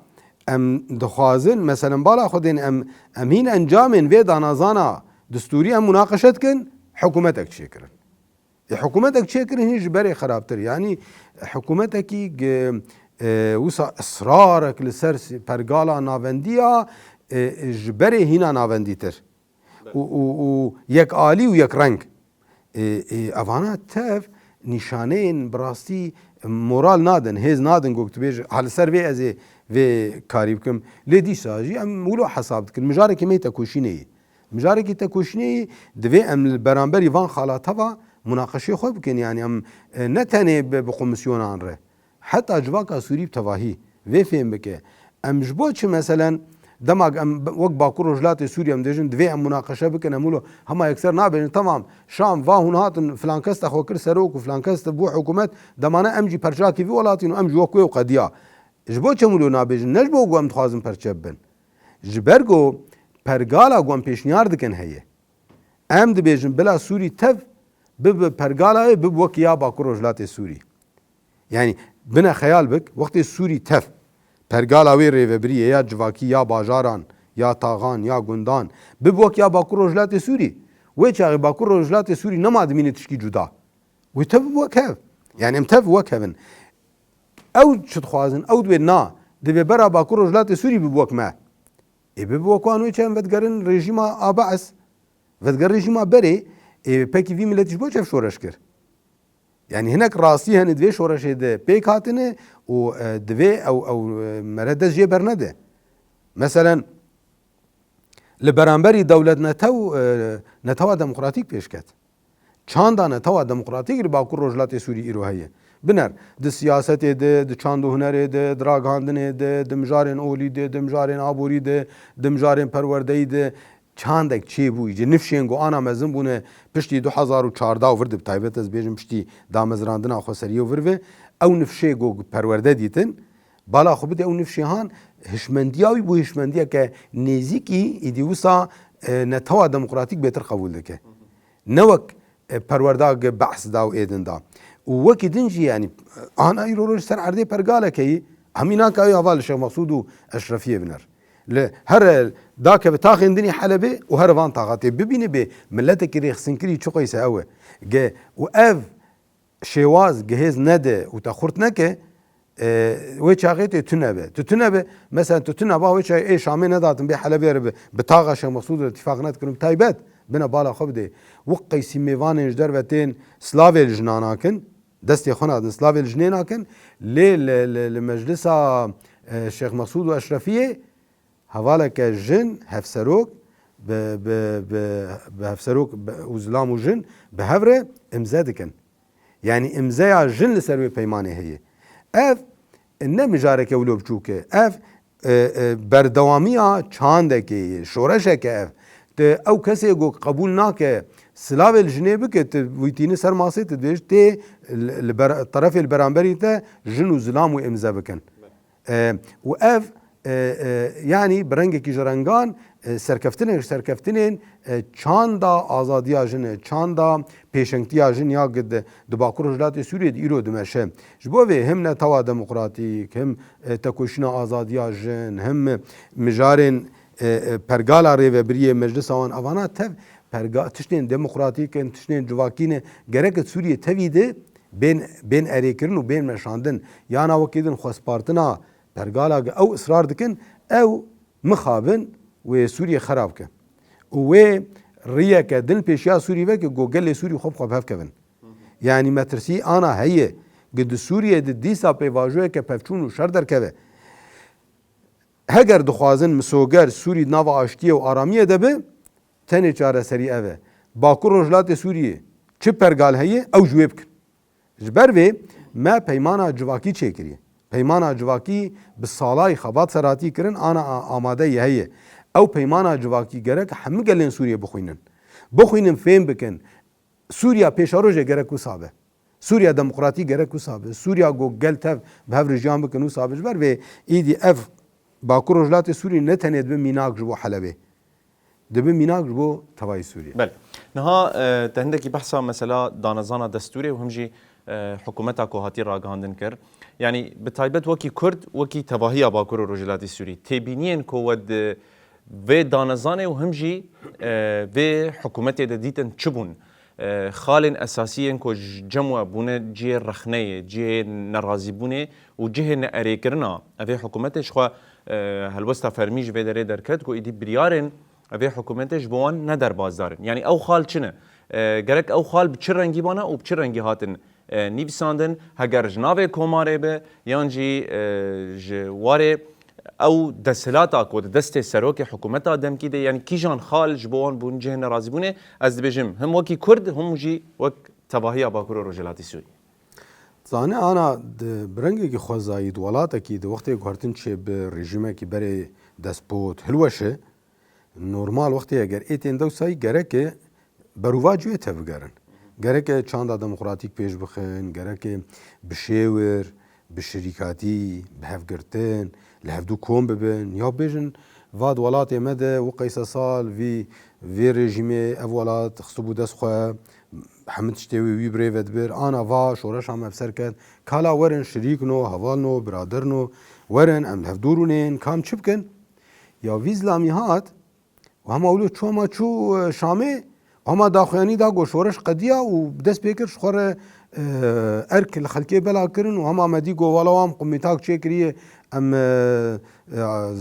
em dixwazin, meselen bala xwe dên em, em hîn encamên vê danazana distûrî em munaqeşe dikin, hikûmetek çêkirin. Ê hikûmetek çêkirin hîn ji berê xerabtir. Yanî hikûmetekî gi-, e, wisa israrek li ser si-, pergala navendiya, e, ji berê hîna navendîtir. Û, û, û yekalî û yekreng. Ê, ê, evana tev nîşaneyên bi rastî moral nadin, hêz nadin, ku tu bêjî, ha li ser vê ez ê vê karî bikim. Lê dîsa jî em wilo hesab dikin. Mijarekî me yê tekoşînê yî. Mijarekî tekoşînê yî divê em li beramberî van xala teva munaqeşê xwe bikin. Yanî em, e, ne tenê bi, bi komîsyonan re. Heta civaka Sûrî bi tevahî vê fêm bike. Em ji bo çi, meselen, dema em b-, wek Bakur Rojhilatê Sûrî em dêjin, divê em munaqeşe bikin, em wilo hema yekser nabêjin, temam, Şam va hûn hatin, filan kes te xwe kir serok û filan kes te bû hikûmet, demane em jî perçakî vî welatîn û em ji wek wê û qediya. Ji bo çi em wilo nabêjin? Ne ji bo ku em dixwazin perçe bibin. Ji ber ku pergala ku em pêşniyar dikin heye. Em dibêjin bila Sûrî tev bibe pergala wê, bibe wek ya Bakur Rojhilatê Sûrî. Yanî bine xeyal bik, wextê Sûrî tev pergala wê rêveberiyê ya civakî, ya bajaran, ya taxan, ya gundan, bibe wek ya Bakur Rojhilatê Sûrî, wê çaxê Bakur Rojhilatê Sûrî nema dimîne tişkî cuda. Wê tev bibe wek hev. Yanî em tev wek hev in. Ew çi dixwazin? Ew dibê na, divê bera Bakur Rojhilatê Sûrî bibe wek me. Ê bibe wek wan wê çi em vedigerin rejîma a Beis, vedigerin rejîma berê, ê pekî vî miletî ji bo çi ev şoreş kir? Yanî hinek rastî hene di vê şoreşê de pêk hatine û, e, divê ew, ew, e, mere dest jê bernede. Meselen, li beramberî dewlet netew, e, netewa demokratîk pêş ket. Çanda netewa demokratîk li Bakur Rojhilatê Sûrî îro heye. Biner, di siyasetê de, di çand û hunerê de, di ragihandinê de, di mijarên olî de, di mijarên aborî de, di mijarên perwerdeyî de çandek çêbûyî. Ji nifşên ku ana mezin bûne piştî du hezar û çardeh û vir de, bi taybet ez bêjim piştî damezrandina xweseriyê û vir ve, ew nifşê ku perwerde dîtin, bala xwe bide ew nifşê han, hişmendiya wî bû hişmendiyeke nêzîkî, îdî wisa, e, netewa demokratîk bêtir qebûl dike. Ne wek, e, perwerda ge behs da û êdin da. Û wekî din jî, yanî, ana îro roj ser erdê pergaleke yî, hemî nake ew ava li Şêx Mesûd û Eşrefiyê biner. Li here dakeve taxên dinî Helebê û here van taxa tê bibîne bê miletekî rêxisinkirî çiqoyse ew e. Ge û ev şêwaz gihêz nede û te xurt neke, e, wê çaxê tê tune be. Tu tune be, mesela tu tune ba wê çaxê ê Şamê nedatin bê Helebê re bi, bi taxa Şêx Mesûd re tîfaq nedikin û bi taybet bine bala xwe bidê. Wek Qeysî Mêvanên ji derve tên slavê li jina nakin, destê xwe nadin, slavê li jinê nakin, lê li, li, li meclisa, e, Şêx Mesûd û Eşrefiyê hevaleke jin hevserok bi, bi, bi, bi hevserok bi, û zilam û jin bi hev re imze dikin. Yanî imzeya jin li ser wê peymanê heye. Ev ne mijareke wilo biçûk e. Ev e, e, berdewamiya çandekê ye, şoreşeke ev. Ti ew kesê ku qebûl nake silavê li jinê bike, ti wî tîni ser masê, ti dibêj tê li, li ber-, terefê li beramberî te jin û zilam wê îmze bikin. E, û ev, e, e, yanî bi rengekî ji rengan, e, serkeftinên, serkeftinên, e, çanda azadiya jin e, çanda pêşengtiya jin ya di, di Bakur Rojhilatê Sûriyê de îro dimeşe. Ji bo vê him netewa demokratîk, him, e, tekoşîna azadiya jin, him mijarên, e, e, pergala rêvebiriyê meclisa wan, evana tev perga-, tiştên demokratîk in, tiştên civakî ne. Gerek di Sûriyê tevî de bên, bên erêkirin û bên meşandin. Yana wekî din xwespartina pergala ge ew israr dikin, ew mixabin wê Sûriyê xerab ke. Û wê riyeke din pêşiya Sûrî veke ku gelê Sûrî xwe bi xwe bi hev kevin. Yanî metirsî ana heye, gi di Sûriyê di dîsa pêvajoyeke pevçûn û şer derkeve. Heger dixwazin misoger Sûrî di nava aştiyê û aramiyê de be, tenê çareserî ev e. Bakur Rojhilatê Sûriyê çi pergal heye, ew ji wê bikin. Ji ber vê me peymana civakî çêkiriye. Peymana civakî bi salayî xebat ser hatî kirin, ana a-, amade yê heye. Ew peymana civakî gerek hemû gelên Sûriyê bixwînin. Bixwînin, fêm bikin. Sûriya pêşerojê gerek wisa be. Sûriya demokratîk gerek wisa be. Sûriya ku gel tev bi hev re jiyan bikin wisa be. Ji ber vê îdî ev Bakur Rojhilatê Sûriyê ne tenê dibe mînak ji bo Helebê. Dibe mînak ji bo tevayî Sûriyê. Belê. Niha, e, te hindekî behsa mesela danezana destûrê û him jî, e, hikûmeta ku hatî ragihandin kir. Yanî bi taybet wekî Kurd, wekî tevahiya Bakur û Rojhilatê Sûrî. Têbîniyên ku we di vê danezanê û him jî, e, vê hikûmetê de dîtin çi bûn? E, xalên esasî yên ku ji cem we bûne cihê rexneyê, cihê nerazîbûnê û cihê neerêkirina evê hikûmetê ji xwe, e, helwesta fermî ji vê derê derket ku êdî biryarên evê hikûmetê ji bo wan ne derbasdar in. Yanî ew xal çi ne? E, gerek ew xal bi çi rengî bana û bi çi rengî hatin, e, nivîsandin? Heger ji navê komarê be yan jî, e, ji warê ew desthilata ku di destê serokê hikûmeta demkî de, yanî kîjan xal ji bo wan bûn cihê nerazîbûnê? Ez dibêjim, him wekî Kurd, him jî wek tevahiya Bakur û Rojhilatê Sûriyê. Zanî ana di, bi rengekî xwezayî di welatekî di wextê guhertin çê bi rejîmekî berê despot hilweşe, normal wextê eger ê tên dewsayî gereke berûvac wê tev bigerin. Gereke çanda demokratîk pêş bixin, gereke bi şêwir, bi şirîkatî, bi hevgirtin, li hevdû kom bibin. Ya bêjin, va di welatê me de û qeyse sal vî, vê rejîmê ev welat xistibû dest xwe, hemû tiştê wî wî bi rê ve dibir. Ana va şoreşa me bi ser ket. Kala werin şirîk no, heval no, birader no. Werin em li hevdû rûnên, kam çi bikin? Ya vî zilamî hat, û hema wilo çû, hema çû, e, Şamê, hema daxuyanî da got şoreş qediya û dest pê kir ji xwe re, e, erk li xelkê bela kirin û hema me dî got wala wan qumîtak çêkiriye, em, e, e,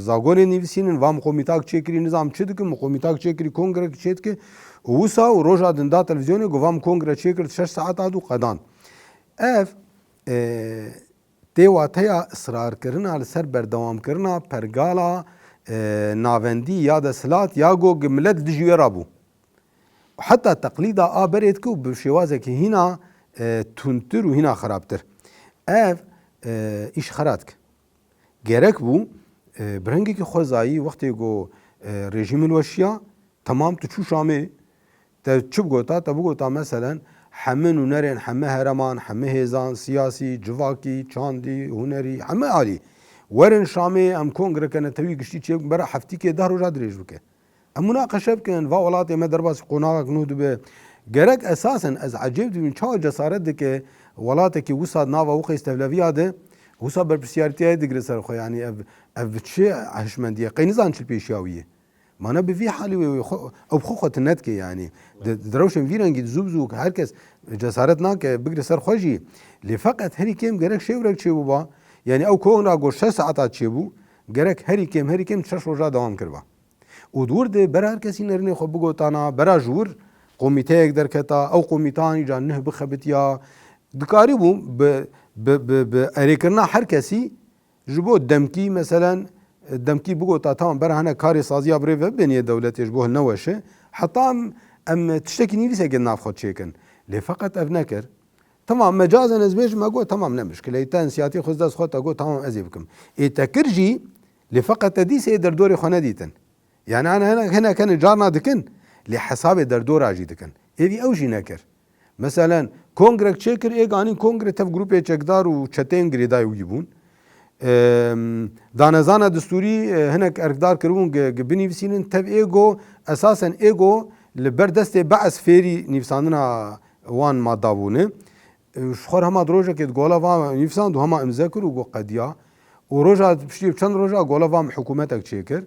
zagonê nivîsînin, va min qumîtak çêkirî, nizam çi dikin, min qumîtak çêkirî, kongrek çêdike û wisa û roja din da televîzyonê got va min kongre çêkir, şeş saet hat û qedan. Ev, e, tê wateya israrkirina li ser berdewamkirina pergala, e, navendî ya desthilat ya ku milet li dijî wê rabû. Heta teqlîda a berê dike û bi şêwazekî hîna, e, tundtir û hîna xerabtir. Ev, e, îş xera dike. Gerek bû, e, bi rengekî xwezayî wextê ku, e, rejîm hilweşiya, Temam, tu çû Şamê, te çi bigota? Te bigota, meselen, heme nûnerên heme hereman, heme hêzan, siyasî, civakî, çandî, hunerî, heme alî, werin Şamê, em kongreke netewî giştî çêbikin, bera heftîkê deh roja dirêj bike. Em munaqeşe bikin, va welatê me derbasî qonaxek nû dibe. Gerek esasen ez ecêb dibim, çawa cesaret dike welatekî wisa di nava wixêz tevleviya de, wisa berpirsiyarîtiya digire ser xwe, yanî ev, ev bi çi hişmendî ye? Qey nizan çi li pêşiya wî ye? Mane bi vî halî wê, wê xwe, ew bi xwe xwe tune dike yanî. Di, di rewşên vî rengî di zû bi zû her kes cesaret nake bigire ser xwe jî. Lê feqet herî kêm gerek şêwrek çêbûba. Yanî ew kongra got şeş saeta çêbû. Gerek herî kêm, herî kêm şeş roja dewam kiriba. Û di wir de bera her kesî nerînê xwe bigotana, bera ji wir komîteyek derketa, ew komîtan îca nih bixebitiya. Dikarîbû bi, bi, bi, bi erêkirina her kesî Ji bo demkî, meselen, demkî bigota, tamam, bera hene karê saziya bi rê ve bibênî yê dewletê ji bo hilneweşe. Heta em, em tiştekî nivîsekê nav xwe çêkin. Lê feqet ev nekir. Tamam, mecazen ez bêjim, me got, tamam, ne mişkile. Te insiyatîf xwe dest xwe, te got, tamam, ez ê bikim. Ê te kir jî, Lê feqet te dîsê derdorê xwe nedîtin. Yani, ana hinek, hinek hene carna dikin, lê hesabê derdora jî dikin. Êvî ew jî nekir. Meselen, kongrek çêkir, êk anîn kongre tev grûpê çekdar û çeteyên girêdayî wî bûn. Em, danezana distûrî, e, hinek erkdar kiribûn gi, gi binivîsînin, tev êgo, esasen êgo li ber destê Bees fêrî nivîsandina wan madda bûne. E, ji xwe re hema di rojekê di gola va nivîsand û hema imze kir û got qediya. Û roja piştî çend roja gola va hikûmetek çêkir.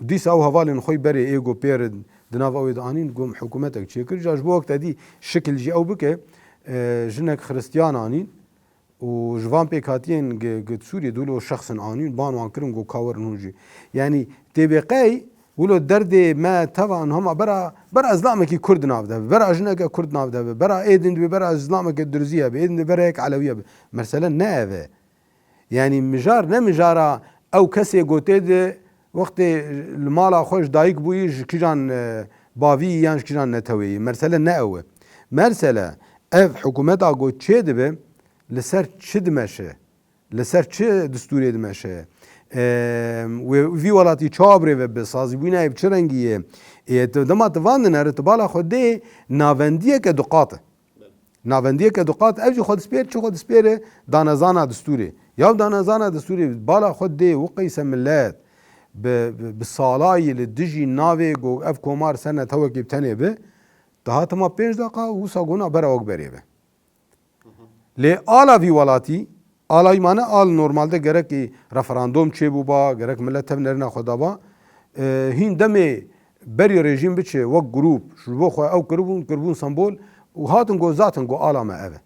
Û dîsa ew hevalên xwe berê êgo pê re di nav ew ê de anîn, got hikûmetek çêkir. Ca ji bo wek te dî şikil jî ew bike, e, jinek xiristiyan anîn. Û ji van pêkhatiyên gi, gi Sûriyê dûlo şexsin anîn, ban wan kirin, got ka werin hûn jî. Yanî tê bê qey, wilo derdê me teva an hema bera, bera zlamekî Kurd nav de be, bera jineke Kurd nav de be, bera ê din dibê, bera zlameke Durzî hebe, ê din dibê bera yek Elewî hebe. Mesele ne ev e. Yanî mijar ne mijara ew kesê gotê de wextê li mala xwe ji dayik bûyî ji kijan, e, bavî yan ji kijan neteweyî. Mesele ne ew e. Mesele ev hikûmeta got çê dibe, li ser çi dimeşe? Li ser çi distûrê dimeşe? Em, wê, vî welatî çawa birêve bi sazîbûyîna yê bi çi rengî ye? Ê, tu, dema tu van dinere, tu bala xwe dê navendiyeke duqat e. Navendiyeke duqat, ev jî xwe dispêr, çi xwe dispêre danezana distûrê. Ya danezana distûrê bala xwe dê û qeyse millet bi, bi, bi salayî li dijî navê go ev komar ser netewekê bi tenê bi, dihat hema pênc deqa û wisa gona bera wek berê be. Lê ala vî welatî, ala wî mane al normalde gerekî referandom çêbûba, gerek millet tev nerina xwe daba. E, hîn demê berî rejîm biçe wek grûp, ji bo xwe ew kiribûn, kiribûn sembol û hatin got zaten got ala me ev e.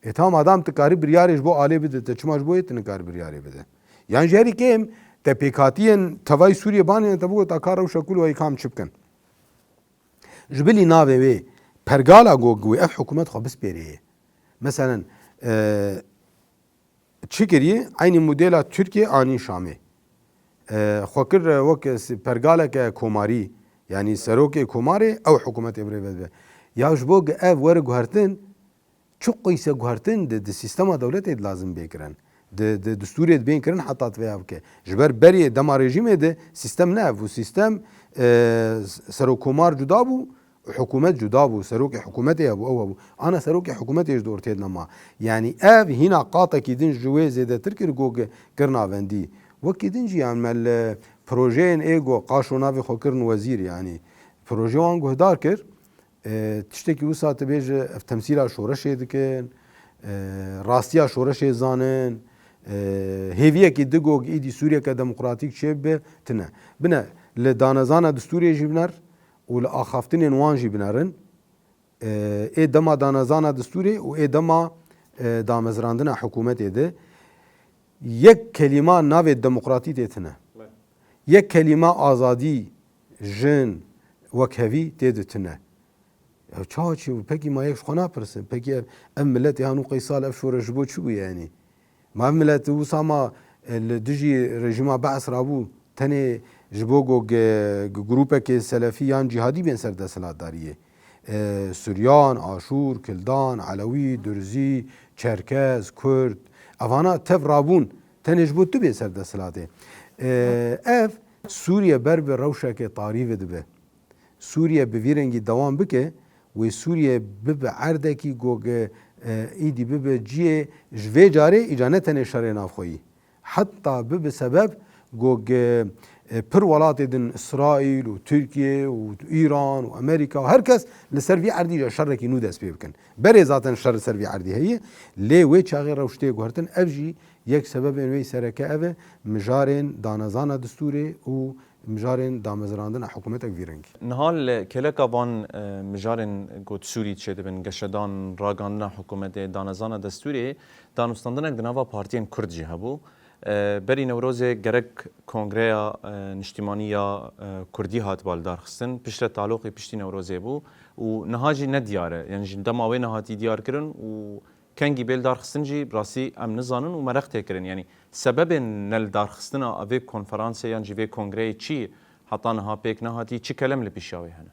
E, tamam, adam tu karî biryarê ji bo alê bide, te çima ji bo yê tu nikarî biryarê bide? Yan jî herî kêm te pêkhatiyên tevayî Sûriyê banîne te bigot, a ka rewşa kul wayî kam çi bikin? Ji bilî navê wê pergala go wê ev hikûmet xwe bispêrê ye. Meselen, e, çi kiriye? Eynî modela Tirkiye anî Şamê. E, xwe kir, e, wek s-, pergaleke komarî, yanî serokê komarê ew hikûmetê birêve dibe. Ya ji bo ge-, ev were guhertin, çi qeyse guhertin di, di sîstema dewletê de lazim bê kirin. Di, di distûrê de bên kirin heta divê ev bike. Ji ber berê dema rejîmê de sîstem ne ev bû. Sîstem, e, s-, serokkomar cuda bû, hikûmet cuda bû. Serokê hikûmetê hebû, ew hebû. Ana serokê hikûmetê ji di ortê de nema. Yanî ev hîna qatekî din ji wê zêdetir kir ku ki-, kirina vendî. Wekî din jî yan me li projeyên ê ku qaşo navê xwe kirin wezîr, yanî proje wan guhdar kir. E, tiştekî wisa tu bêje, ev temsîla şoreşê dikin, e, rastiya şoreşê zanin, e, hêviyekî digo êdî Sûriyeke demokratîk çêbibe, tine. Bine, li danezana distûrê jî biner û li axaftinên wan jî binerin. E, ê dema danezana distûrê û ê dema, e, damezrandina hikûmetê de yek kelîma navê demokratî tê tine. Yek kelîma azadî, jin, wekhevî tê de tine. Ya çawa çi bû? Pekî ma yek ji xwe napirsin. Pekî ev, ev miletê hanu qey sal ev şoreş ji bo çi bû yanî? Ma ev milet wisa ma, e, li dijî rejîma Bees rabû tenê ji bo go ge-, ge-, grûpeke selefî yan cîhadî bên ser desthilatdariyê. E, Suryan, Aşûr, Kildan, Elewî, Durzî, Çerkez, Kurd, evana tev rabûn tenê ji bo tu bê ser desthilatê. E, ev Sûriye ber bi rewşeke tarî ve dibe. Sûriye bi vî rengî dewam bike, wê Sûriye bibe erdekî go ge, e, îdî bibe ciyê ji vê carê îca ne tenê şerê navxweyî. Heta bibe sebeb go ge, e, pir welatê din, Îsraîl û Tirkiye û Îran û Amerîka û her kes li ser vî erdî de şerekî nû dest pê bikin. Berê zaten şer li ser vî erdî heye, lê wê çaxê rewştê guhertin, ev jî yek sebebên wê sereke ev e, mijarên danezana distûrê û mijarên damezrandina hikûmetek vî rengî. Niha li kêleka van, e, mijarên ku di Sûrî çêdibin, geşedan, ragandina hikûmetê, danezana destûrê, danûstandinek di nava partiyên Kurd jî hebû. E, berî Newrozê gerek Kongreya, e, Niştîmanî ya, e, Kurdî hatiba lidarxistin, piştre taloqî piştî Newrozê bû û niha jî ne diyar e. Yanî ji dema wê nehatî diyarkirin û kengî bê lidarxistin jî rastî em nizanin û meraq tê kirin. Yanî sebebên nelidarxistina vê konferansê yan jî vê kongreyê çi ye? Heta niha pêk nehatî, çi kelem li pêşiya wê hene?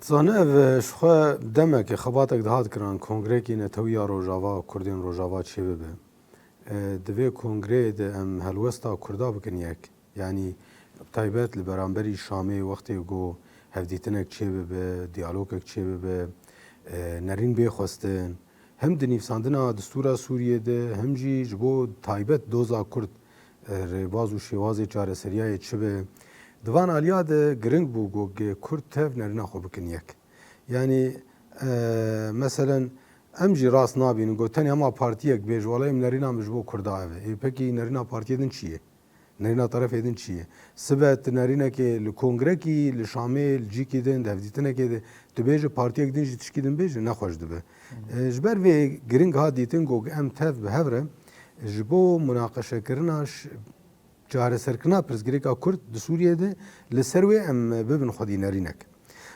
Dizane ev, e, ji xwe demeke xebatek dihat kiran, kongrekî netewî ya Rojava, Kurdên Rojava çêbibe. E, di vê kongreyê de em helwesta Kurda bikin yek. Yanî bi taybet li beramberî Şamê wextê ku hevdîtinek çêbibe, diyalogek çêbibe, e, nerîn bê xwestin, hem di nivîsandina distûra Sûriyê de, hem jî ji bo taybet doza Kurd, e, rêbaz û şêwazê çareseriyayê çi be. Di van aliya de giring bû ku Kurd tev nerîna xwe bikin yek. Yanî, e, meselen, em jî rast nabînin ku tenê hema partiyek bêje, wela em nerîna min ji bo Kurda ev e. Ê, pekî nerîna partiyê din çi ye? Nerîna terefê din çi ye? Sibe tu nerînekê li kongrekî, li Şamê, li cîkî din, di hevdîtinekê de, tu bêje partiyek din jî tişkî din bêje, ne xweş dibe. Hı hı. E, ji ber vê giring hat dîtin ku em tev bi hev re ji bo munaqeşekirina ş-, çareserkirina pirsgirêka Kurd di Sûriyê de li ser wê em bibin xwedî nerînek.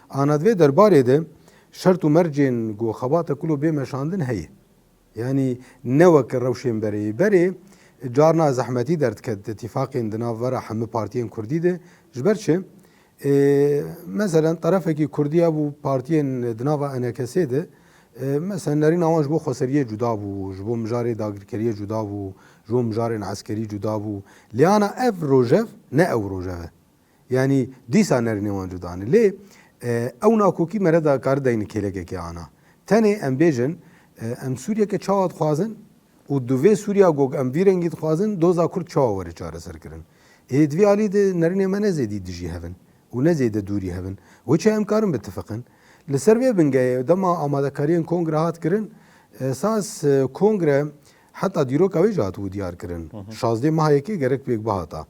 Ana di vê derbarê de şert û mercên ku xebata kulo bê meşandin heye. Yanî ne wek rewşên berê. Berê carna zehmetî derdikevt îtîfaqên di nav vera hemî partiyên Kurdî de. Ji ber çi? Ê, meselen terefekî Kurdî hebû partiyên di nava E N K S'ê de, ê, meselen nerîna wan ji bo xweseriyê cuda bû, ji bo mijarê dagirkeriyê cuda bû, ji bo mijarên eskerî cuda bû. Lê ana ev rojev ne ew rojev e. Yanî dîsa nerînê wan cuda ne. Lê, e, ew nakokî me re da kari dayîne kêlekekê ana. Tenê em bêjin, e, em Sûriyeke çawa dixwazin û di vê Sûriya ku em vî rengî dixwazin, doza Kurd çawa were çareserkirin? Ê, di vî alî de nerînê me ne zêdî dijî hev in û ne zêde dûrî hev in. Wê çi em karin bitifiqin? Li ser vê bingehê dema amadekariyên kongre hat kirin, esas, e, kongre heta dîroka wê jî hatibû diyar kirin. Hı hı. Şazdeh meha yekê gerek pêk bihata.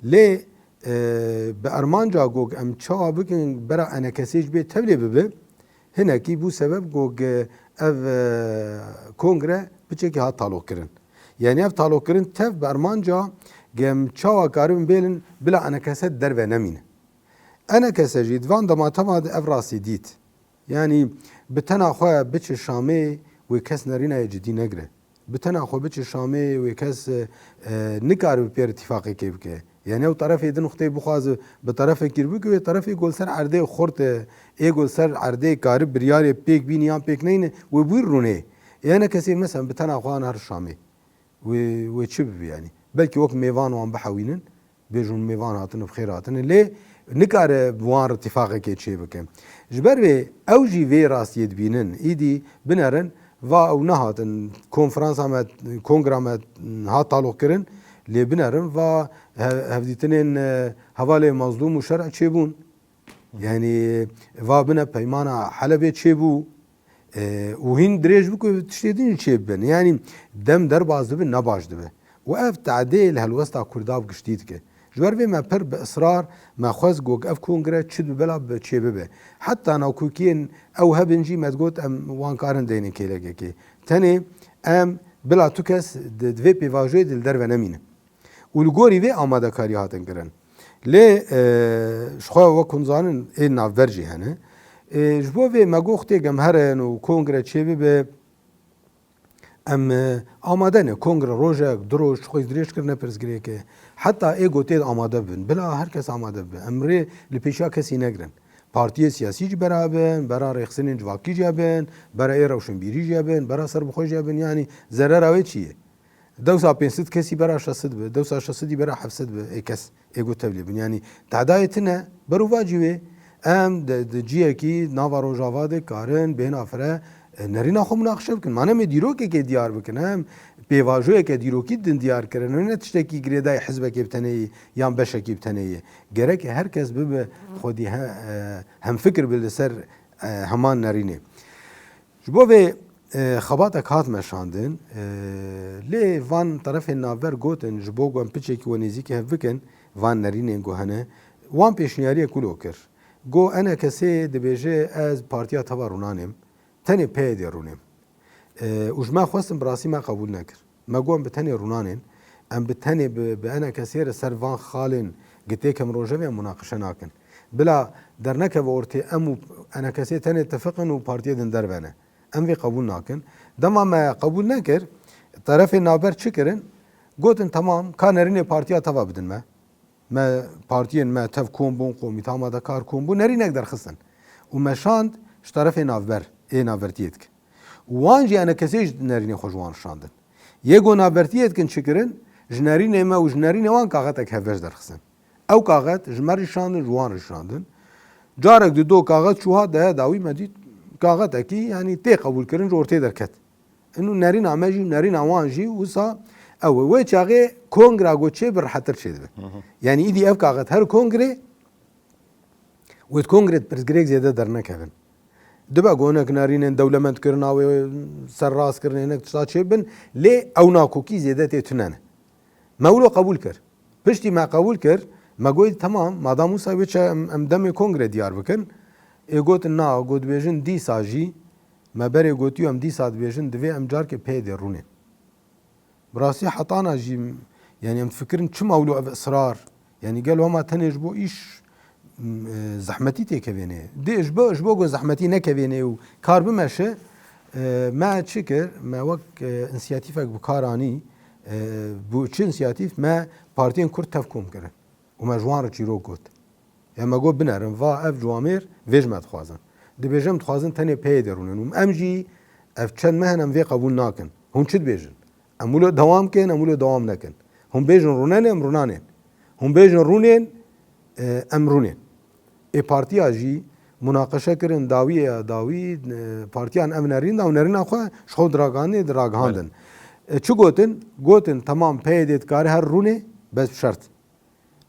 Lê, e, bi armanca ku em çawa bikin bera E N K S'ê ji bê tevlê bibe, hinekî bû sebeb ku ev, e, kongre piçekî hat taloqkirin. Yanî ev taloqkirin tev bi armanca ku em çawa karibin bêlin bila E N K S derve nemîne. E N K S jî di van dematema de ev rastî dît. Yanî bi tena xwe biçe Şamê wê kes nerînayê cidî negire. Bi tena xwe biçe Şamê wê kes, e, nikare bi pêr îtîfaqekê bike. Yanî ew terefê din xwedê bixwaze bi terefekî re bike, wê terefê ku li ser erdê xurt e, ê ku li ser erdê kare biryarê pêk bîne yan pêk neyne, wê bûyî rûnê. E N K S'ê mesela bi tena xwe ana her Şamê. Wê, wê çi bibe yanî? Belkî wek mêvan wan bihewînin, bêjin mêvan hatine, bi xêr hatine, lê nikare bi wan re tifaqekê çêbike. Ji ber vê ew jî vê rastiyê dibînin. Îdî binerin, va ew nehatin, konferansa me, kongra me hat taloqkirin, lê binerin, va he-, hevdîtinên, e, hevalê Mazlûm û Şer'e çêbûn. Yanî va bine peymana Helebê çêbû. E, û hîn dirêj bû ku tiştê din jî çêbibin. Yanî dem derbas dibe, ne baş dibe. Û ev tadê li helwesta Kurda bi giştî dike. Ji ber vê me pir bi israr me xwest got ev kongre çi dibe bela bi çêbibe. Heta nakokiyên ew hebin jî me digot em wan karin deynin kêlekekê. Tenê em bila tu kes di, di vê pêvajoyê de li derve nemînin. Û li gorî vê amadekarî hatin kirin. Lê, e, ji xwe wek hûn zanin ê navber jî hene. E, ji bo vê me got têk em herin û kongre çêbibe, em, e, amade ne. Kongre rojek, du roj, ji xwe dirêj kirine pirsgirêke. Heta ê gotê de amade bibin. Bila her kes amade bibe. Em rê li pêşiya kesî negirin. Partiyê siyasî jî bera bin, bera rêxistinên civakî jî bin, bera ê rewşenbîrî jî bin, bera serbixwe jî bin. Yanî zerera wê çi ye? Dewsa pênc sed kesî bera şeş sed be, dewsa şeş sedî bera heft sed be, ê kes, ê got tevlê bin. Yanî tadayê tine, berovajî wê em di, di ciyekî nava Rojava de karin bêhna fire, e, nerîna xwe munaqişe bikin. Ma ne em ê dîrokekê diyar bikin, em pêvajoyeke dîrokî din diyar kirin. Ne tiştekî girêdayî hizbekê bi tenê ye yan beşekî bi tenê ye. Gerek her kes bibe xwedî he-, e, hemfikir be li ser, e, heman nerînê. Ji bo vê, e, xebatek hat meşandin, e, lê van terefên navber gotin, ji bo ku em piçekî we nêzîkî hev bikin, van nerînên ku hene, wan pêşniyariyek wilo kir. Got, E N K S'ê dibêje, ez partiya teva rûnanêm, tenê P Y D'ê rûnêm. E, û ji me xwestin, bi rastî me qebûl nekir. Me got, em bi tenê rûnanên, em bi tenê bi, bi E N K S'ê re ser van xalên gitêk em rojevê em munaqişe nakin. Bila dernekeve ortê em û E N K S'ê tenê tifiqin û partiyê din derve ne. Em vê qebûl nakin. Dema me qebûl nekir, terefê navber çi kirin? Gotin, temam, ka nerînê partiya teva bidin me. Me, partiyên me tev kom bûn, komîta amadekar kom bû, nerînek derxistin. Û me şand ji terefê navber, ê navbertiyê dike. Û wan jî E N K S'ê ji nerînê xwe ji wan şandin. Yê ku navbertiyê dikin çi kirin? Ji nerînê me û ji nerînê wan kaxetek hevbeş derxistin. Ew kaxet ji me rîşandin, ji wan rîşandin. Carek di do kaxet çû hat, daya dawî me dît kaxetekî, yanî tê qebûlkirin, ji ortê derket. Inu nerîna me jî û nerîna wan jî wisa ew e. Wê çaxê kongra ku çêbi rehetir çêdibe. Hı hı. Yanî îdî ev kaxet her kongrê, wê di kongrê de pirsgirêk zêde dernekevin. Dibe ku hinek nerînên dewlemendkirina wê serrastkirin, hinek tişta çêbin, lê ew nakokî zêde tê tune ne. Me wilo qebûl kir. Piştî me qebûl kir, me got, temam, madam wisa wê çi em, em demê kongrê diyar bikin. Ê gotin, na, got, dibêjin dîsa jî, me berê gotiyo, em dîsa dibêjin, divê em carkê peyê dê rûnên. Bi rastî hetana jî, yanî em difikirin çima wilo ev israr? Yanî gelo hema tenê ji bo îş, m, e, zehmetî têkevênê. Dê ji bo, ji bo ku zehmetî nekevênê û kar bimeşe, e, me çi kir? Me wek, e, însiyatîfek bi kar anî, e, bû çi însiyatîf? Me partiyên Kurd tev kom kirin û me ji wan re çîrok got. Ya me got binerin, va ev ciwamêr vê ji me dixwazin. Dibêjin em dixwazin tenê peyê de rûnin. Û em jî ev çend meh in em vê qebûl nakin. Hûn çi dibêjin? Em wilo dewam kin, em wilo dewam nekin. Hûn bêjin rûnenê, em rûnanên. Hûn bêjin rûnên, e, em rûnên. Ê partiya jî munaqeşe kirin, dawiyê ya dawî, e, partiyan ev nerîn da û nerîna xwe ji xwe diraganê diragihandin. E, çi gotin? Gotin, temam, P Y D dikare her rûnê, bes bi şert.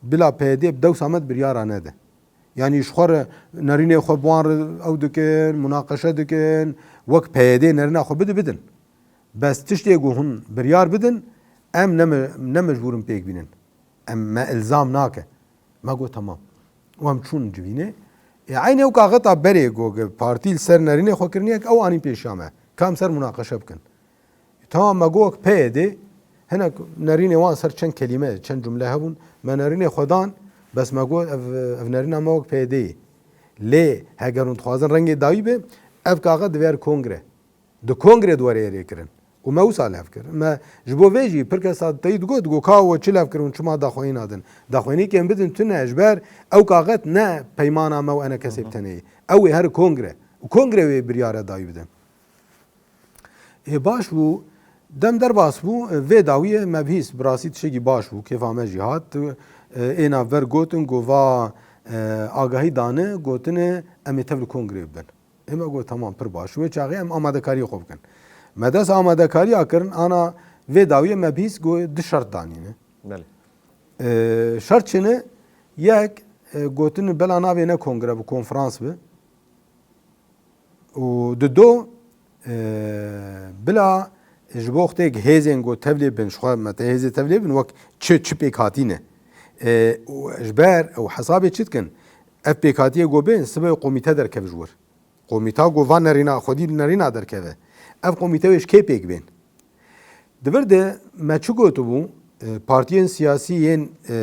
Bila P Y D bi dewsa me di biryara nede. Yanî ji xwe re nerînê xwe bi wan re ew dikin, munaqeşe dikin, wek P Y D nerîna xwe bide bidin. Bes tiştê ku hûn biryar bidin, em ne me-, ne mecbûr in pêk bînin. Em me ilzam nake. Me got, temam. Û em çûn civînê. Ê, eynî ew kaxeta berê ku partî li ser nerînê xwe kiriniye, ew anîn pêşiya me. Ka em ser munaqeşe bikin. Tamam, me got wek P Y D, hinek nerînê wan ser çend kelîme, çend cumle hebûn, me nerînê xwe dan, bes me got ev, ev nerîna me wek P Y D ye. Lê heger hûn dixwazin rengê dawî be, ev kaxet divê her kongre. Di kongre di were rêkirin. Û me wisa lev kir. Me ji bo vê jî pir kesa teyî digot, digot, ka we çi lev kir, hûn çima daxweyî nadin? Daxweyînêkên bidin tune, ji ber ew kaxet ne peymana me û enekesê bi tenê ye. Ew ê her kongre. Û kongre wê biryare dawî bidin. Ê, baş bû. Dem derbas bû, e, vê dawiyê me bihîst, bi rastî tiştekî baş bû, kêfa me jî hat. E, ê navber gotin ku va, e, agahî dane, gotine, em ê tev li kongrê bibin. Ê me got, temam, pir baş. Wê çaxê em amadekariyê xwe bikin. Me dest amadekariya kirin, ana vê dawiyê me bihîst ku du şert danîne. Belê. E, şert çi ne? Yek, e, gotine bela navê ne kongre bi, konferans bi. Û di do, e, bila ji bo xtêk hêzên ku tevlê bin, ji xwe me te hêzê tevlê bin, wek çi, çi pêk hatî ne. E, û ji ber ew hesabê çi dikin? Ev pêkhatiyê ku bên, sibe komîte derkeve ji wir. Komîta ku va nerîna, xwedî nerîna derkeve. Ev komîte wê ji kê pêk bên? Di vir de me çi gotibû? E, partiyên siyasî yên, e,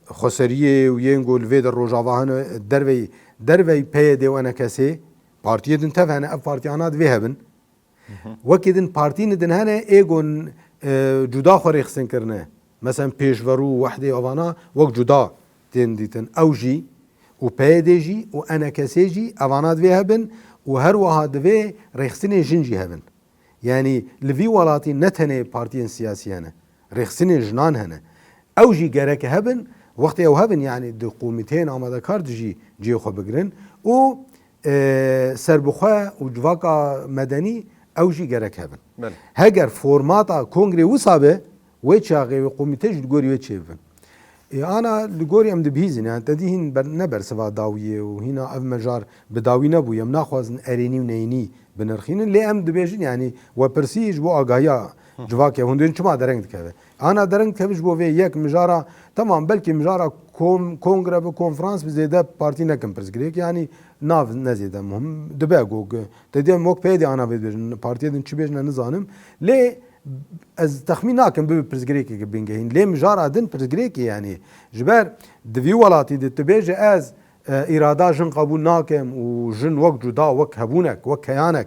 xweseriyê û yên ku li vê de Rojava hene, dervey, dervey P Y D û enekesê, partiyê din tev hene, ev partiyana divê hebin. Hı hı. Wekî din partiyên din hene, ê ku, e, cuda xwe rêxistin kirine. Meselen Pêşverû û Wehdê, evana wek cuda tên dîtin. Ew jî û P Y D jî û enekesê jî evana divê hebin û her wiha divê rêxistinê jin jî hebin. Yanî li vî welatî ne tenê partiyên siyasî hene, rêxistinên jinan hene. Ew jî gerek hebin, wextê ew hebin, yanî di komîteyên amadekar de jî cihê xwe bigirin û, e, serbixwe û civaka medenî ew jî gerek hebin. Belê. Heger formata kongrê wisa be, wê çaxê wê komîte jî li gorî wê çêbibin. Ê, ana li gorî em dibihîzin, yani te dî hîn ber-, ne bersiva dawiyê û hîna ev mejar bi dawî nebûye. Em naxwazin erênî û neyînî binirxînin, lê em dibêjin, yani we pirsî ji bo agahiya civakê, hûn dibêjin çima dereng dikeve. Ana dereng dikeve ji bo vê yek mijara, temam, belkî mijara kom-, kongre bi, konferans bi, zêde partî nekin pirsgirêk, yani nav ne zêde muhim. Dibe ku, te diyem wek P Y D ana vê dibêjin, partiyê din çi bêjine nizanim. Lê ez texmîn nakim bibe pirsgirêkeke bingehîn. Lê mijara din pirsgirêkê, yanî ji ber di vî welatî de tu bêje ez, e, îrada jin qebûl nakim û jin wek cuda, wek hebûnek, wek keyanek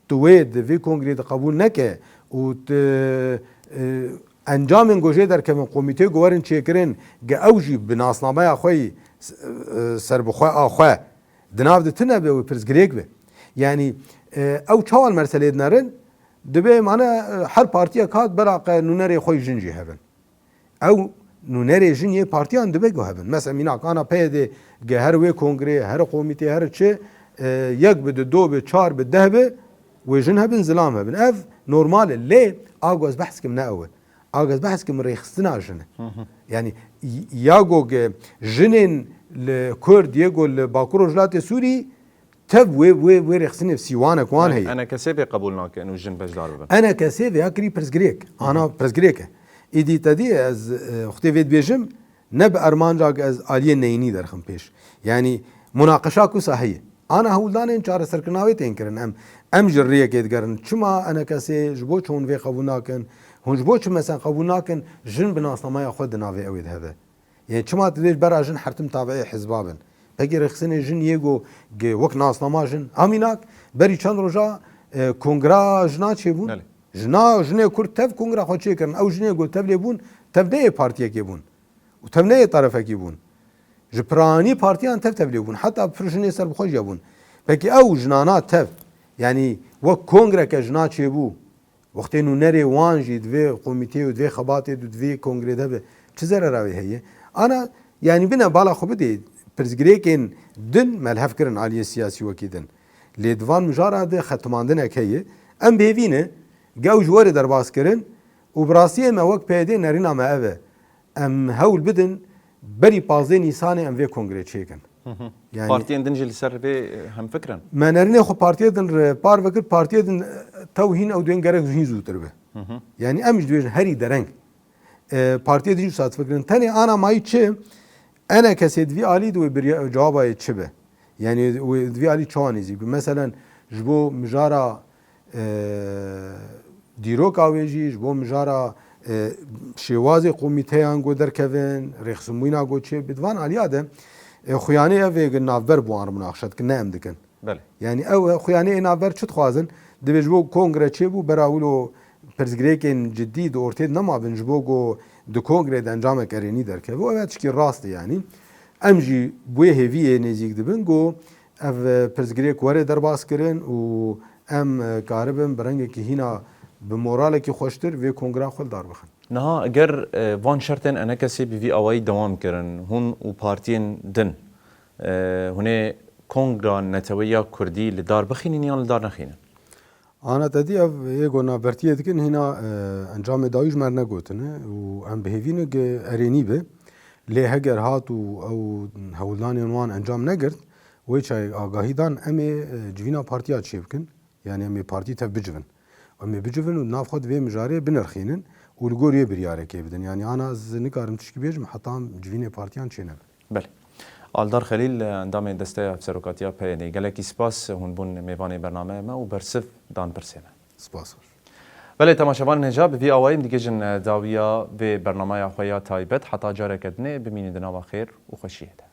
tu wê di vî kongrê de qebûl neke û tu, e, encamên ku jê derkevin, komîteyê ku werin çêkirin, ge ew jî bi nasnameya xwe yî, s-, e, serbixwe a xwe di nav de tune be û pirsgirêk be. Yanî, e, ew çawa li merselê dinerin? Dibe mane, e, her partiyek hat bela qe nûnerê xwe jin jî hebin. Ew nûnerê jin yê partiyan dibe ku hebin. Mesela mînak ana P Y D ge her wê kongrê, her komîtê, her çi, e, yek bi du, do bi çar bi deh bi, wê jin hebin, zilam hebin. Ev normal e. Lê a ku ez behs kim ne ew e. A ku ez behs kim rêxistina jin e. Hı hı. Yani y-, ya ku ge jinên li Kurd, yê ku li Bakur Rojhilatê Sûrî tev wê, wê, wê rêxistinê sîwanek wan heye. Yani E N K S vê qebûl nakin û jin beşdar bibin. E N K S vê ya kirî pirsgirêk. Hı hı. Ana pirsgirêk e. Îdî te dî ez, e, xutê vê dibêjim, ne bi armanca ez aliyê neyînî derxim pêş. Yani munaqeşa kusa heye. Ana hewldanên çareserkirina wê tên kirin. Em, em ji rêyekê digerin. Çima E N K S ji bo çi hûn vê qebûl nakin? Hûn ji bo çi mesen qebûl nakin? Jin bi nasnameya xwe di navê ew ê de hebe. Yê çima tu dê ji bera jin her tim tabiê hizba bin? Pekî rêxistinê jin yê go ge wek nasnama jin? A mînak, berî çend roja, e, kongra jina çêbûn? Belê. Jina, jinê Kurd tev kongra xwe çêkirin. Ew jinê go tev lê bûn, tev neyê partiyekê bûn. Û tev neyê tarafekî bûn. Ji piranî partiyan tev tev lê bûn. Heta pir jinê serbixwe jî bûn. Pekî ew jinana tev, yanî wek kongreke jina çêbû, wextê nûnerê wan jî di vê komîteyê û di vê xebatê û di vê kongrê de be, çi zerera wê heye? Ana, yanî bine bala xwe bidê, pirsgirêkên din me li hev kirin aliyê siyasî wekî din. Lê di van mijara de xetimandinek heye. Em bi hêvî ne, ge ew ji we re derbas kirin û bi rastiyê me wek P Y D nerîna me ev e. Em hewl bidin berî pazdeh Nîsanê em vê kongrê çêkin. Hı hı. Yani Partiyên din jî li ser vê, e, hemfikir in? Me nerînê xwe partiyê din re parve kir, partiyê din, e, tew hîn ew duyên gerek hîn zûtir be. Hı hı. Yani em jî dibêjin herî dereng. E, partiyê din jî wisa difikirin. Tenê ana mayî çi? E N K S di vî alî de wê biriya-, cewaba yê çi be? Yani wê di vî alî çawa nêzîk be? Meselen ji bo mijara, e, dîroka wê jî, ji bo mijara, e, şêwazê komîteyan ku derkevin, rêxistinbûyîna ku çê bi di van aliya de, e, xuyanê ev ê navber bi wan re munaqeşe dikin, ne em dikin. Belê. Yani ew, e, xuyanê ê navber çi dixwazin? Divê ji bo kongre çêbû, bera wilo pirsgirêkên cidî di ortê de nemabin, ji bo ku di kongre de encamek erênî derkeve. Ev tişkî rast e yani. Em jî bi wê hêviyê nêzîk dibin ku ev, e, pirsgirêk were derbas kirin û em, e, karibin bi rengekî hîna bi moralekî xweştir vê kongra xwe li dar bixin. Niha eger, e, van şertên E N K S bi vî awayî dewam kirin, hûn û partiyên din, e, hûn ê kongra neteweyî ya kurdî li dar bixînin yan li dar nexînin? Ana te dî ev yê ku navbertiyê dikin hîna, e, encamê dawî ji me re negotine û em bi hêvî ne ku erênî be. Lê heger hat û ew hewldanên wan encam negirt, wê çayê agahî dan em ê, e, civîna partiya çêbikin. Yani em ê partî tev bicivin. Em ê bicivin û nav xwe di vê mijarê binirxînin û li gor wê biryarekê bidin. Yani ana ez nikarim tişkî bêjim heta em civînê partiyan çênebin. Belê. Aldar Xelîl, endamê Desteya Serokatiya P Y D'ê. Gelekî spas hûn bûn mêvanê bernameya me û bersiv dan pirsê me. Spas. Belê, temaşevanên hêja, bi vî awayî em digihîjin dawiya vê bernameya xwe ya taybet. Heta careke dinê bimînin di nava xêr û xweşiyê de.